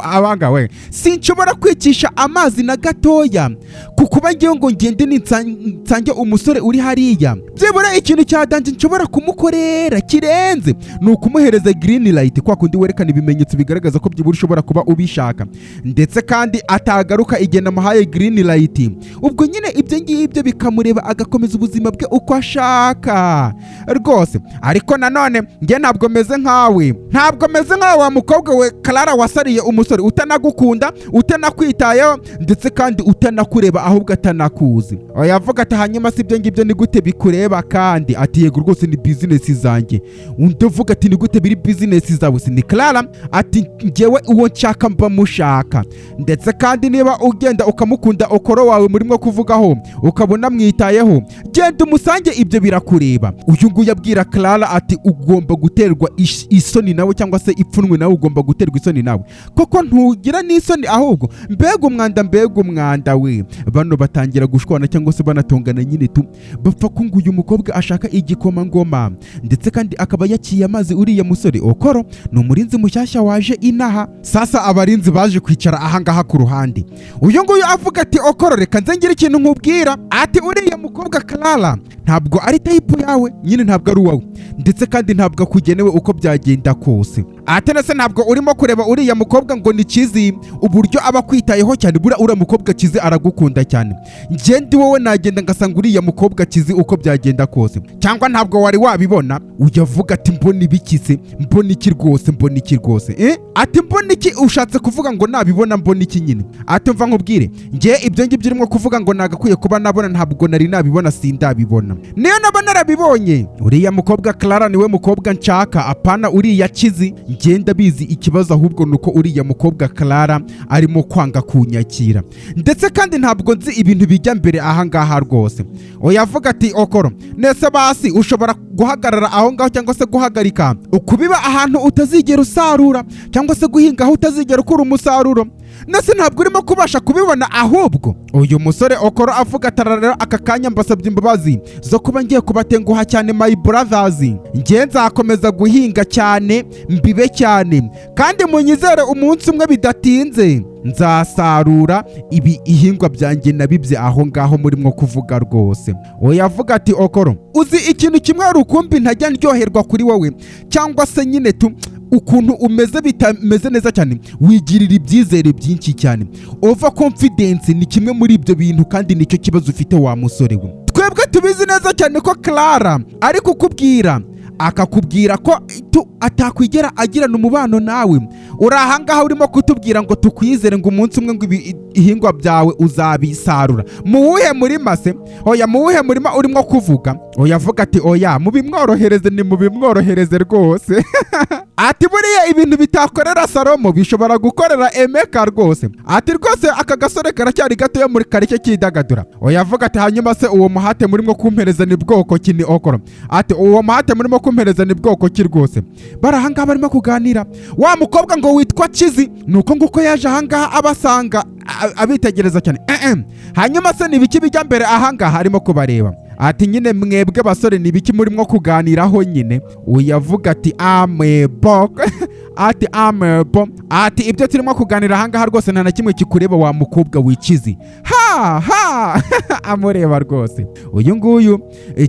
abanga we. "Sinshobora kwicisha amazi na gatoya ku kuba ngewe ngo ngende nsange umusore uri hariya. Byibura ikintu cya danger nshobora kumukorera kirenze ni ukumuhereza green light, kwa kundi werekana ibimenyetso bigaragaza ko byibura ushobora kuba ubishaka, ndetse kandi atagaruka igihe namuhaye green light, ubwo nyine ibyo ngibyo bikamureba, agakomeza ubuzima bwe uko ashaka rwose. Ariko nanone njye ntabwo meze nkawe, ntabwo meze nkawe wa mukobwa we Clara, wasariye umusore utanagukunda, utanakwitayeho, ndetse kandi utanakureba, ahubwo atanakuzi." Oya avuga ati: "Hanyuma si ibyo ngibyo ni gute bikureba kandi?" Ati: "Yego rwose, ni business zanjye." Undi avuga ati: "Ni gute biri business zawe se?" Ni Clara. Ati: "Njyewe uwo nshaka mba mushaka, ndetse kandi niba ugenda ukamukunda Okoro wawe murimo kuvugaho, ukabona mwitayeho, genda umusange, ibyo birakureba." Uyu nguyu abwira Clara ati: "Ugomba guterwa isoni nawe, cyangwa se ipfunwe nawe, ugomba guterwa isoni nawe koko, ntugira n'isoni ahubwo. Mbega umwanda, mbega umwanda we!" Bano batangira gushwana cyangwa se banatongana nyine tu, bapfa ko ngo uyu mukobwa ashaka igikomangoma, ndetse kandi akaba yaciye amazi uriya musore Okoro. Ni umurinzi mushyashya waje inaha. Sasa abarinzi baje kwicara ahangaha ku ruhande. Uyu nguyu avuga ati: "Okoro, reka nze ngire ikintu nkubwira." Ati: "Uriya mukobwa Clara ntabwo ari type yawe nyine, ntabwo ari uwawe, ndetse kandi ntabwo akugenewe uko byagenda kose." Ati: "Nese ntabwo urimo kureba uriya mukobwa ngo ni Kizi, uburyo aba akwitayeho cyane? Buriya uriya mukobwa Kizi aragukunda cyane. Njye ndi wowe nagenda ngasanga uriya mukobwa Kizi uko byagenda kose. Cyangwa ntabwo wari wabibona?" Ujya avuga ati: "Mbona ibiki se? Mbona iki rwose? Mbona iki rwose, eh?" Ati: "Mbona iki? Ushatse kuvuga ngo nabibona mbona iki nyine?" Ati: "Mva nkubwire, njye ibyo ngibyo urimo kuvuga ngo nagakwiye kuba nabona, ntabwo nari nabibona, sindabibona. Niyo naba narabibonye, uriya mukobwa Clara niwe mukobwa nshaka, apana uriya Kizi. Ngenda bizi. Ikibazo ahubwo ni uko uriya mukobwa Clara arimo kwanga kunyakira, ndetse kandi ntabwo nzi ibintu bijya mbere ahangaha rwose." Oya avuga ati: "Okoro, nese basi ushobora guhagarara aho ngaho, cyangwa se guhagarika ukubiba ahantu utazigera usarura, cyangwa se guhinga aho utazigera ukura umusaruro? Nese ntabwo urimo kubasha kubibona ahubwo?" Uyu musore Okoro avuga ati: "Rero aka kanya mbasabye imbabazi zo kuba ngiye kubatenguha cyane, my brothers. Ngiye nzakomeza guhinga cyane, mbibe cyane, kandi munyizere, umunsi umwe bidatinze nzasarura ibi ihingwa byanjye nabibye aho ngaho murimo kuvuga rwose." Oya avuga ati: "Okoro, uzi ikintu kimwe rukumbi ntajya ndyoherwa kuri wowe, cyangwa se nyine tu ukuntu umeze bitameze neza cyane, wigirira ibyizere byinshi cyane. Over confidence ni kimwe muri ibyo bintu, kandi nicyo kibazo ufite wa musore we. Twebwe tubizi neza cyane ko Clara ari kukubwira Akakubwira ko atakwigera agirana umubano nawe. Uri ahangaha urimo kutubwira ngo tukwizere, ngo umunsi umwe ngo ibihingwa byawe uzabisarura. Mu wuhe murima se? Oya, mu wuhe murima urimo kuvuga? Oya, avuga ati: "Oya, mubimworohereze, ni mubimworohereze rwose." Ati: "Buriya ibintu bitakorera Salomo bishobora gukorera Emeka rwose." Ati: "Rwose aka gasore karacyari gatoya, muri kareke kidagadura." Oya, avuga ati: "Hanyuma se uwo muhate murimo kumpereza ni bwoko ki?" Ni Okoro. Ati: "Uwo muhate murimo kumpereza ni bwoko ki rwose?" Bari ahangaha barimo kuganira, wa mukobwa ngo witwa Kizi ni uko nguko yaje ahangaha abasanga, abitegereza cyane. Hanyuma se ni ibiki bijya mbere ahangaha? Arimo kubareba ati: "Nyine mwebwe basore, ni ibiki murimo kuganiraho nyine?" Uyavuga ati: "Amebo." Ati: "Amebo." Ati: "Ibyo turimo kuganira ahangaha rwose nta na kimwe kikureba, wa mukobwa wikizi." Ha ha, amureba rwose. Uyu nguyu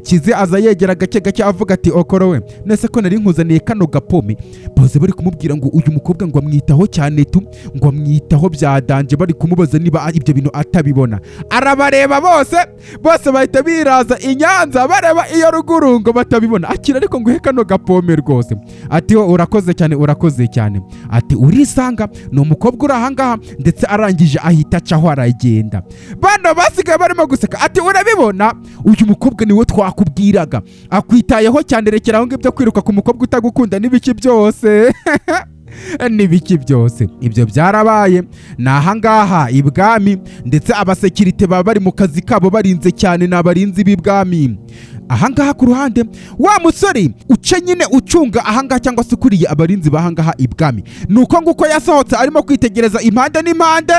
Kizi aza yegera gake gake, avuga ati: "Okoro we, nese ko nari nkuzaniye kano gapome?" Bose bari kumubwira ngo uyu mukobwa ngo amwitaho cyane tu, ngo amwitaho bya danger. Bari kumubaza niba ibyo bintu atabibona. Arabareba bose, bose bahita biraza i Nyanza, bareba iyo ruguru ngo batabibona. "Akira ariko nguhe kano gapome rwose." Ati: "Oh, urakoze cyane, urakoze cyane." Ati: "Urisanga ni umukobwa uri ahangaha." Ndetse arangije ahita acaho aragenda. Bano basigaye barimo guseka. Ati: "Urabibona, uyu mukobwa niwe twakubwiraga, akwitayeho cyane. Rekera aho ngibyo kwiruka ku mukobwa utagukunda n'ibiki byose, n'ibiki byose." Ibyo byarabaye ni ahangaha ibwami, ndetse abasekirite baba bari mu kazi kabo, barinze cyane, ni abarinzi b'ibwami. Ahangaha ku ruhande, wa musore uce nyine ucunga ahangaha cyangwa se ukuriye abarinzi b'ahangaha ibwami, ni uko nguko yasohotse arimo kwitegereza impande n'impande,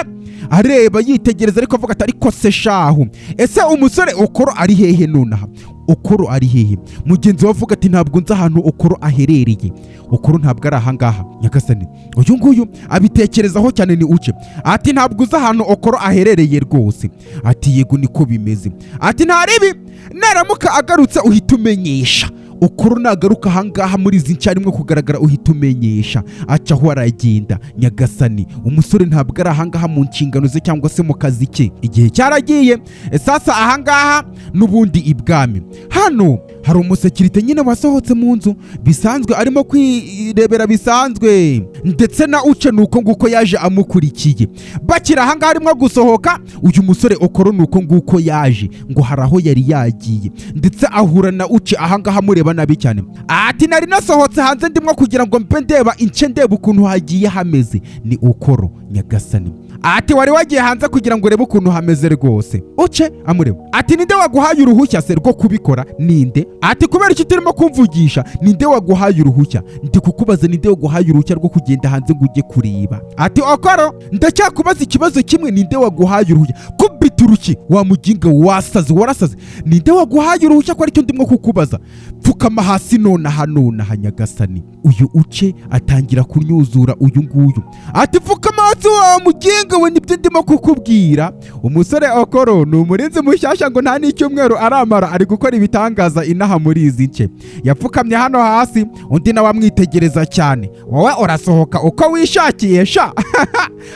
areba yitegereza, ariko avuga ati: "Ariko se shahu, ese umusore Okoro ari hehe nonaha? Okoro ari hehe?" Mugenzi we avuga ati: "Ntabwo nzi ahantu Okoro aherereye. Okoro ntabwo ari ahangaha." Nyagasani, uyu nguyu abitekerezaho cyane, ni Uce. Ati: "Ntabwo uzi ahantu Okoro aherereye rwose?" Ati: "Yego, niko bimeze." Ati: "Ntaribi, naramuka agarutse uhita umenyesha. Okoro nagaruka ahangaha muri izi nshya arimo kugaragara, uhita umenyesha." Acaho aragenda. Nyagasani, umusore ntabwo ari ahangaha mu nshingano ze cyangwa se mu kazi ke. Igihe cyaragiye. Sasa ahangaha n'ubundi ibwami hano hari umusekirite nyine wasohotse mu nzu bisanzwe, arimo kwirebera bisanzwe, ndetse na Uce ni uko nguko yaje amukurikiye. Bakiri ahangaha arimo gusohoka, uyu musore Okoro ni uko nguko yaje, ngo hari aho yari yagiye, ndetse ahura na Uce ahangaha, amureba nabi cyane. Ati: "Nari nasohotse hanze ndimo kugira ngo mbe ndeba ince, ndeba ukuntu hagiye hameze." Ni Okoro. Nyagasani. Ati: "Wari wagiye hanze kugira ngo urebe ukuntu hameze rwose?" Uce amureba ati: "Ninde waguhaye uruhushya se rwo kubikora? Ninde?" Ati: "Kubera icyo turimo kumvugisha? Ninde waguhaye uruhushya? Ndi kukubaza, ninde waguhaye uruhushya rwo kugenda hanze ngo ujye kureba?" Ati: "Okoro, ndacyakubaza ikibazo kimwe, ninde waguhaye uruhushya?" Kubita urushyi: "Wa muginga, wasaze, warasaze! Ninde waguhaye uruhushya ko aricyo ndimo kukubaza? Pfukama hasi nonaha, nonaha!" Nyagasani, uyu Uce atangira kunyuzura uyu nguyu. Ati: "Pfukama hasi, wa muginga we, nibyo ndimo kukubwira." Umusore Okoro ni umurinzi mushyashya, ngo nta n'icyumweru aramara, ari gukora ibitangaza inaha muri izi nce. Yapfukamye hano hasi, undi nawe amwitegereza cyane. "Wowe urasohoka uko wishakiye sha?"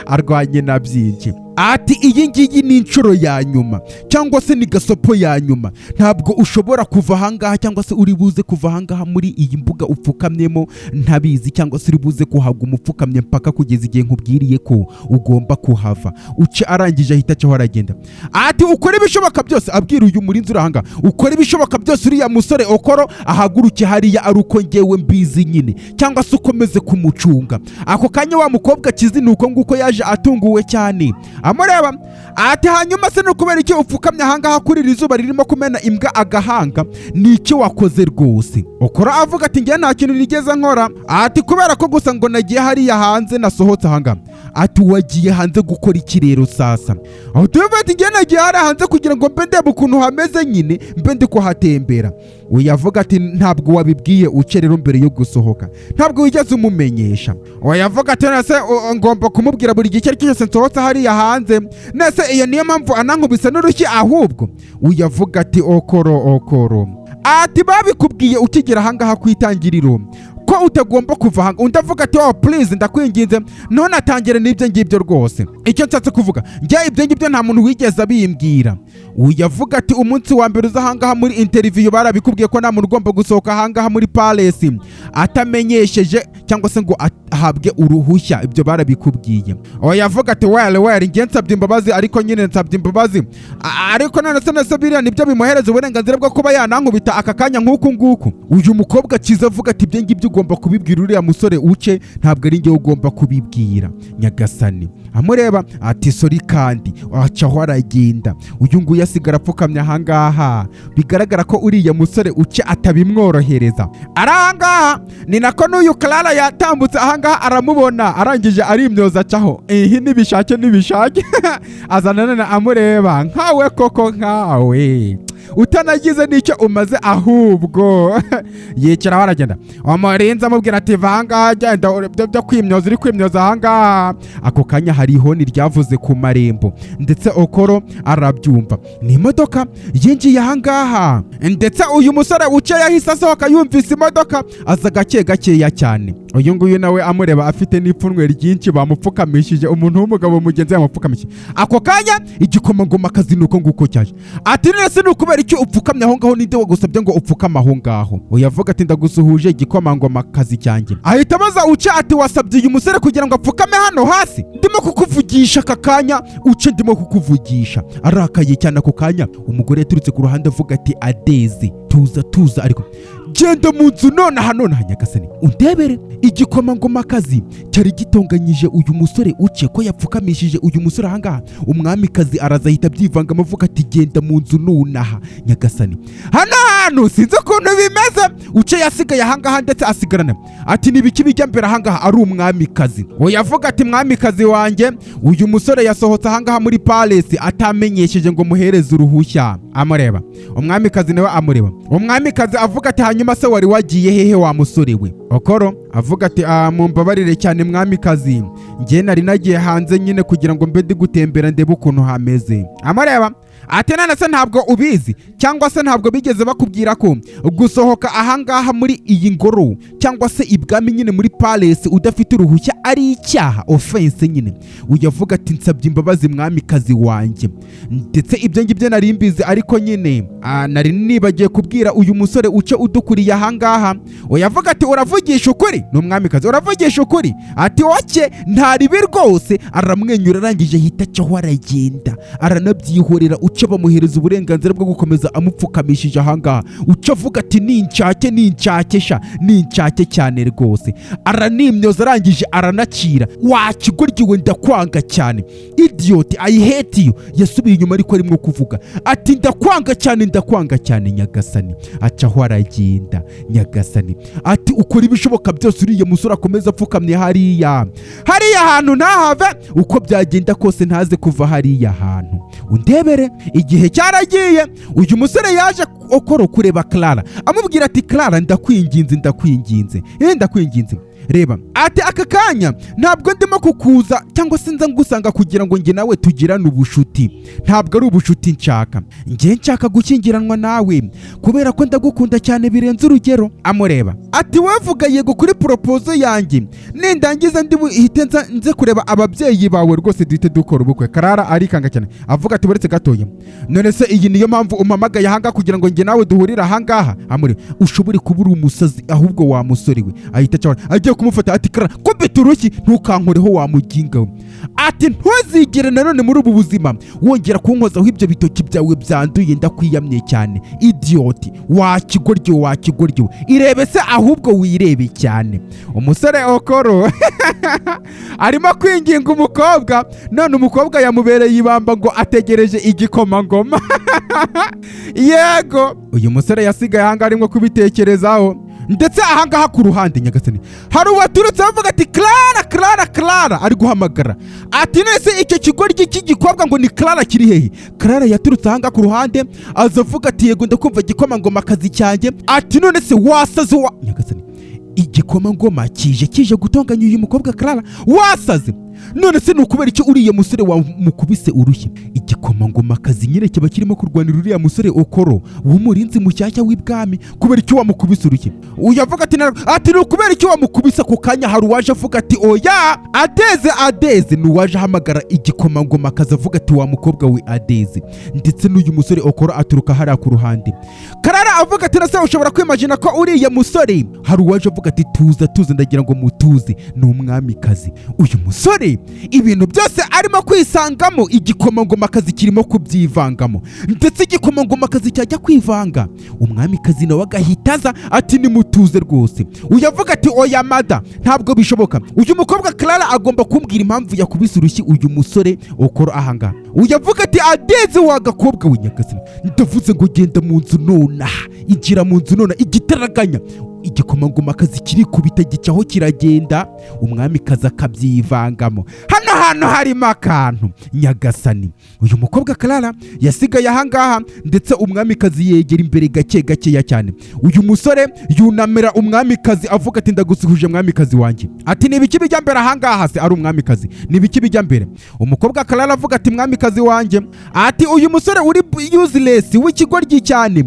Arwanye na byinshi. Ati: "Iyi ngiyi ni inshuro ya nyuma cyangwa se ni gasopo ya nyuma. Ntabwo ushobora kuva ahangaha cyangwa se uri buze kuva ahangaha muri iyi mbuga upfukamyemo ntabizi, cyangwa se uri buze kuhaguma upfukamye mpaka kugeza igihe nkubwiriye ko ugomba kuhava." Uce arangije ahita acaho aragenda. Ati: "Ukore ibishoboka byose," abwira uyu murinzi uri ahangaha, "ukore ibishoboka byose uriya musore Okoro ahaguruke hariya ari uko ngewe mbizi nyine, cyangwa se ukomeze kumucunga." Ako kanya wa mukobwa Kizi ni uko nguko yaje atunguwe cyane, amureba. Ati: "Hanyuma se ni ukubera iki upfukamye ahangaha kuri iri zuba ririmo kumena imbwa agahanga? Ni iki wakoze rwose?" Okoro avuga ati: "Njye nta kintu nigeze nkora." Ati: "Kubera ko gusa ngo nagiye hariya hanze, nasohotse ahangaha." Ati: "Wagiye hanze gukora iki rero sasa?" Aho tuvuga ati: "Njye nagiye hariya hanze kugira ngo mbe ndebe ukuntu hameze nyine, mbe ndi kuhatembera." Uyu avuga ati: "Ntabwo wabibwiye Uce rero mbere yo gusohoka? Ntabwo wigeze umumenyesha?" Oya, avuga ati: "Nese ngomba kumubwira buri gihe icyo ari cyo cyose nsohotse hariya hanze? Nese iyo niyo mpamvu anankubise n'urushyi ahubwo?" Uyu avuga ati: "Okoro, Okoro," ati: "babikubwiye ukigera ahangaha ku itangiriro ko Ko utagomba kuva aha. Undi avuga ati: "Oh please, ndakwinginze, ntunatangire n'ibyo ngibyo rwose. Icyo nshatse kuvuga, njye ibyo ngibyo nta muntu wigeze abimbwira." Uyu avuga ati: "Umunsi wa mbere uza ahangaha muri interview barabikubwiye ko nta muntu ugomba gusohoka ahangaha muri palace atamenyesheje cyangwa se ngo ahabwe uruhushya. Ibyo barabikubwiye." Oya, avuga ati: "Well, well, njye nsabye imbabazi, ariko nyine nsabye imbabazi." Ariko none se nese biriya nibyo bimuhereza uburenganzira bwo kuba yanankubita aka kanya nk'uku nguku? Uyu mukobwa akiza avuga ati: "Ibyo ngibyo ugomba kubibwira uriya musore uce, ntabwo ari njyewe ugomba kubibwira." Nyagasani, amureba ati: "Sorry." Kandi acaho aragenda. Uyu nguyu asigara apfukamye ahangaha. Bigaragara ko uriya musore uce atabimworohereza. Ari ahangaha ni nako n'uyu Clara yatambutse ahangaha, aramubona, arangije arimyoza acaho. Ihi nibishake nibishake, azana none amureba nkawe koko, nkawe utanagize n'icyo umaze. Ahubwo yicaraho aragenda. Umurinzi amubwira ati: "Va ahangaha, genda, ibyo byo kwimyoza uri kwimyoza ahangaha." Ako kanya hari ihoni ryavuze ku marembo, ndetse Okoro arabyumva. Ni imodoka yinjiye ahangaha, ndetse uyu musore uce yahise asohoka yumvise imodoka, aza gake gakeya cyane. Uyu nguyu nawe amureba afite n'ipfunwe ryinshi, bamupfukamishije, umuntu w'umugabo mugenzi we yamupfukamishije. Ako kanya igikomangoma kazi ni uko nguko cyaje, ati: "None se ni ukubera icyo upfukamye aho ngaho? Ninde wagusabye ngo upfukame aho ngaho?" Uyu avuga ati: "Ndagusuhuje, igikomangoma kazi cyanjye." Ahita abaza uce ati: "Wasabye uyu musore kugira ngo apfukame hano hasi? Ndimo kukuvugisha aka kanya, uce, ndimo kukuvugisha." Arakaye cyane. Ako kanya umugore yaturutse ku ruhande avuga ati: "Adeze, tuza, tuza, ariko genda mu nzu nonaha, nonaha." Nyagasani, undebere, igikomangomakazi cyari gitonganyije uyu musore uce ko yapfukamishije uyu musore ahangaha. Umwamikazi araza ahita abyivangamo, avuga ati: "Genda mu nzu nonaha." Nyagasani, hano hantu sinzi ukuntu bimeze. Uce yasigaye ahangaha, ndetse asigarana ati: "Ni ibiki bijya mbere ahangaha?" Ari umwamikazi. Oya, avuga ati: "Mwamikazi wanjye, uyu musore yasohotse ahangaha muri palace atamenyesheje ngo muhereze uruhushya." Amureba, umwamikazi nawe amureba. Umwamikazi avuga ati: "Hanyuma se wari wagiye hehe, wa musore we?" Okoro avuga ati: "Ah, mumbabarire cyane mwamikazi, njye nari nagiye hanze nyine kugira ngo mbe ndi gutembera ndebe ukuntu hameze." Amureba ati: "None se ntabwo ubizi, cyangwa se ntabwo bigeze bakubwira ko gusohoka ahangaha muri iyi ngoro cyangwa se ibwami nyine muri palace udafite uruhushya ari icyaha, offense nyine?" Uyu avuga ati: "Nsabye imbabazi mwamikazi wanjye, ndetse ibyo ngibyo nari mbizi, ariko nyine nari nibagiye kubwira uyu musore uce udukuriye ahangaha." Uyu avuga ati: "Uravugisha ukuri?" Ni umwamikazi. "Uravugisha ukuri?" Ati: "Okay, nta ribi rwose." Aramwenyura, arangije ahita acaho aragenda, aranabyihorera. Uce bamuhereza uburenganzira bwo gukomeza amupfukamishije ahangaha. Uce avuga ati: "Ninshake, ninshake sha, ninshake cyane rwose." Aranimyoza, arangije aranacira: "Wakigoryiwe, ndakwanga cyane, idiot, I hate you." Yasubiye inyuma ariko arimo kuvuga ati: "Ndakwanga cyane, ndakwanga cyane." Nyagasani, acaho aragenda. Nyagasani, ati: "Ukora ibishoboka byose uriya musore akomeza apfukamye hariya, hariya hantu, ntahave uko byagenda kose, ntaze kuva hariya hantu." Undebere, igihe cyaragiye. Uyu musore yaje Okoro kureba Clara, amubwira ati: "Clara, ndakwinginze, ndakwinginze, ndakwinginze." Reba, ati: "Aka kanya ntabwo ndimo kukuza cyangwa se nza ngusanga kugira ngo njye nawe tugirane ubushuti. Ntabwo ari ubushuti nshaka. Njye nshaka gushyingiranwa nawe kubera ko ndagukunda cyane birenze urugero." Amureba ati: "Wavuga yego kuri proposal yanjye, nindangiza ndi buhite nza nze kureba ababyeyi bawe rwose, duhite dukora ubukwe." Clara arikanga cyane, avuga ati: "Buretse gatoya, none se iyi niyo mpamvu umpamagaye ahangaha kugira ngo njye nawe duhurire ahangaha?" Amureba: "Ushobore kuba uri umusazi ahubwo, wa musore we." Ahita aca agiye kumufata, ati: "Clara, kubita urushyi, ntukankoreho wa muginga we." Ati: "Ntuzigere nanone muri ubu buzima wongera kunkozaho ibyo bitoki byawe byanduye, ndakwiyamye cyane. Idiot, wa kigoryi, wa kigoryi we, irebe se ahubwo, wirebe cyane." Umusore Okoro arimo kwinginga umukobwa, none umukobwa yamubereye ibamba ngo ategereje igikomangoma. Yego, uyu musore yasigaye ahangaha arimo kubitekerezaho, ndetse ahangaha ku ruhande, nyagasani, hari uwaturutse avuga ati: "Clara, Clara, Clara!" Ari guhamagara ati: "Nese icyo kigoryi cy'igikobwa ngo ni Clara kiri hehe?" Clara yaturutse ahangaha ku ruhande, aza avuga ati: "Yego, ndakumva, gikomangoma akazi cyanjye." Ati: "None se wasaze wa..." Nyagasani, igikomangoma kije gutonganya uyu mukobwa Clara: "Wasaze?" None se ni ukubera icyo uriya musore wamukubise urushyi? Igikomangomakazi nyine kiba kirimo kurwanira uriya musore Okoro w'umurinzi mushyashya w'ibwami. Kubera icyo wamukubise urushyi? Uyu avuga ati ati ni ukubera icyo wamukubise? Ako kanya hari uwaje avuga ati: "Oya, Adeze, Adeze." Ni uwaje ahamagara igikomangomakazi avuga ati: "Wa mukobwa we Adeze." Ndetse n'uyu musore Okoro aturuka hariya ku ruhande. Karara avuga ati: "Nase ushobora kwimagina ko uriya musore?" Hari uwaje avuga ati: "Tuza, tuza, ndagira ngo mutuze." Ni umwamikazi. Uyu musore ibintu byose arimo kwisangamo, igikomangomakazi kirimo kubyivangamo, ndetse igikomangomakazi cyajya kwivanga, umwamikazi nawe agahita aza ati: "Nimutuze rwose." Uyu avuga ati: "Oya mada, ntabwo bishoboka. Uyu mukobwa Clara agomba kumbwira impamvu yakubise urushyi uyu musore Okoro ahangaha." Uyu avuga ati: "Adeze, wa gakobwa we, nyagasani, ndavuze ngo genda mu nzu nonaha, injira mu nzu nonaha." Igitaraganya igikomangomakazi kirikubita gicaho kiragenda, umwamikazi akabyivangamo. Hano hantu harimo akantu, nyagasani. Uyu mukobwa Clara yasigaye ahangaha, ndetse umwamikazi yegera imbere gake gakeya cyane. Uyu musore yunamira umwamikazi avuga ati: "Ndagusuhuje, mwamikazi wanjye." Ati: "Ni ibiki bijya mbere ahangaha?" Se ari umwamikazi, ni ibiki bijya mbere? Umukobwa Clara avuga ati: "Mwamikazi wanjye," ati, "uyu musore uri useless w'ikigoryi cyane,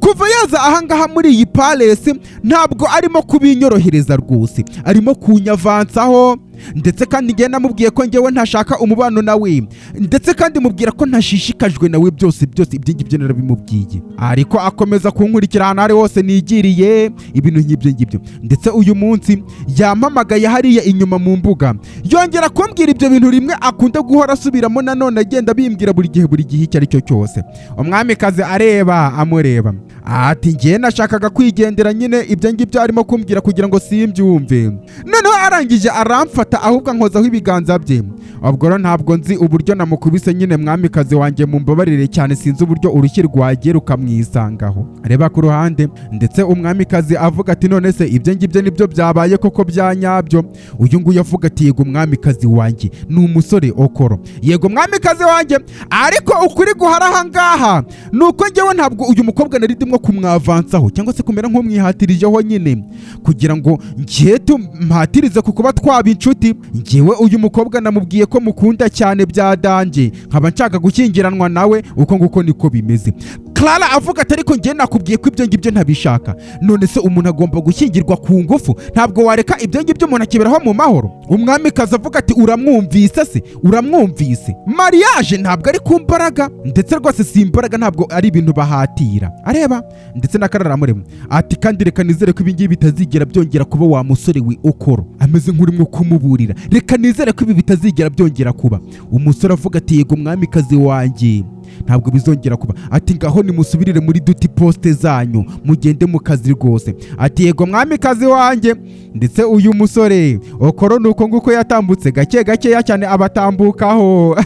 kuva yaza ahangaha muri iyi palace ntabwo arimo kubinyorohereza rwose, arimo kunyavansaho. Ndetse kandi njyewe namubwiye ko njyewe ntashaka umubano nawe, ndetse kandi mubwira ko ntashishikajwe nawe, byose byose, ibyo ngibyo narabimubwiye, ariko akomeza kunkurikira ahantu ari hose nigiriye, ibintu nk'ibyo ngibyo. Ndetse uyu munsi yampamagaye hariya inyuma mu mbuga, yongera kumbwira ibyo bintu rimwe akunda guhora asubiramo, nanone agenda bimbwira buri gihe, buri gihe icyo ari cyo cyose." Umwamikazi areba, amureba ati: "Njye nashakaga kwigendera nyine, ibyo ngibyo arimo kumbwira kugira ngo simbyumve. Noneho arangije aramfata, ahubwo ankozaho ibiganza bye. Ubwo rero ntabwo nzi uburyo namukubise nyine. Mwamikazi wanjye, mumbabarire cyane, sinzi uburyo urushyi rwagiye rukamwisangaho." Reba ku ruhande, ndetse umwamikazi avuga ati: "None se ibyo ngibyo nibyo byabaye koko bya nyabyo?" Uyu nguyu avuga ati: "Yego, mwamikazi wanjye, ni umusore Okoro. Yego, mwamikazi wanjye, ariko ukuri guhara ahangaha ni uko njyewe ntabwo uyu mukobwa nari ndimo kumwavansaho cyangwa se kumera nk'umwihatirijeho nyine kugira ngo njye mpatirize ku kuba twaba inshuti. Njyewe uyu mukobwa namubwiye ko mukunda cyane bya danger, nkaba nshaka gushyingiranwa nawe. Uko nguko niko bimeze." Clara avuga ati: "Ariko njye nakubwiye ko ibyo ngibyo ntabishaka. None se umuntu agomba gushyingirwa ku ngufu? Ntabwo wareka ibyo ngibyo umuntu akiberaho mu mahoro?" Umwamikazi avuga ati: "Uramwumvise se? Uramwumvise? Mariage ntabwo ari ku mbaraga, ndetse rwose si imbaraga, ntabwo ari ibintu bahatira." Areba ndetse na Karara aramurema ati: "Kandi reka nizere ko ibi ngibi bitazigera byongera kuba, wa musore we Okoro." Ameze nk'urimo kumuburira: "Reka nizere ko ibi bitazigera byongera kuba." Umusore avuga ati: "Yego, mwamikazi wanjye, ntabwo bizongera kuba." Ati: "Ngaho nimusubirire muri duty post zanyu, mugende mu kazi rwose." Ati: "Yego, mwamikazi wanjye." Ndetse uyu musore Okoro ni uko nguko yatambutse gake gakeya cyane, abatambukaho.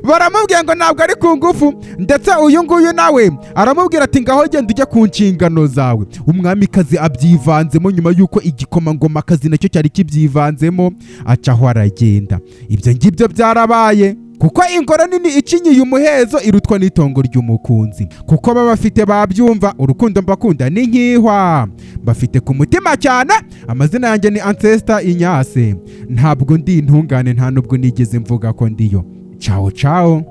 Baramubwiye ngo ntabwo ari ku ngufu, ndetse uyu nguyu nawe aramubwira ati: "Ngaho genda ujye ku nshingano zawe." Umwamikazi abyivanzemo nyuma y'uko igikomangomakazi nacyo cyari kibyivanzemo, acaho aragenda. Ibyo ngibyo byarabaye, kuko ingoro nini icinyiye umuhezo irutwa n'itongo ry'umukunzi, kuko baba bafite babyumva. Urukundo mbakunda ni nkihwa, mbafite ku mutima cyane. Amazina yanjye ni Ancestor Inyase. Ntabwo ndi intungane, nta nubwo nigeze mvuga ko ndiyo. Ciao ciao.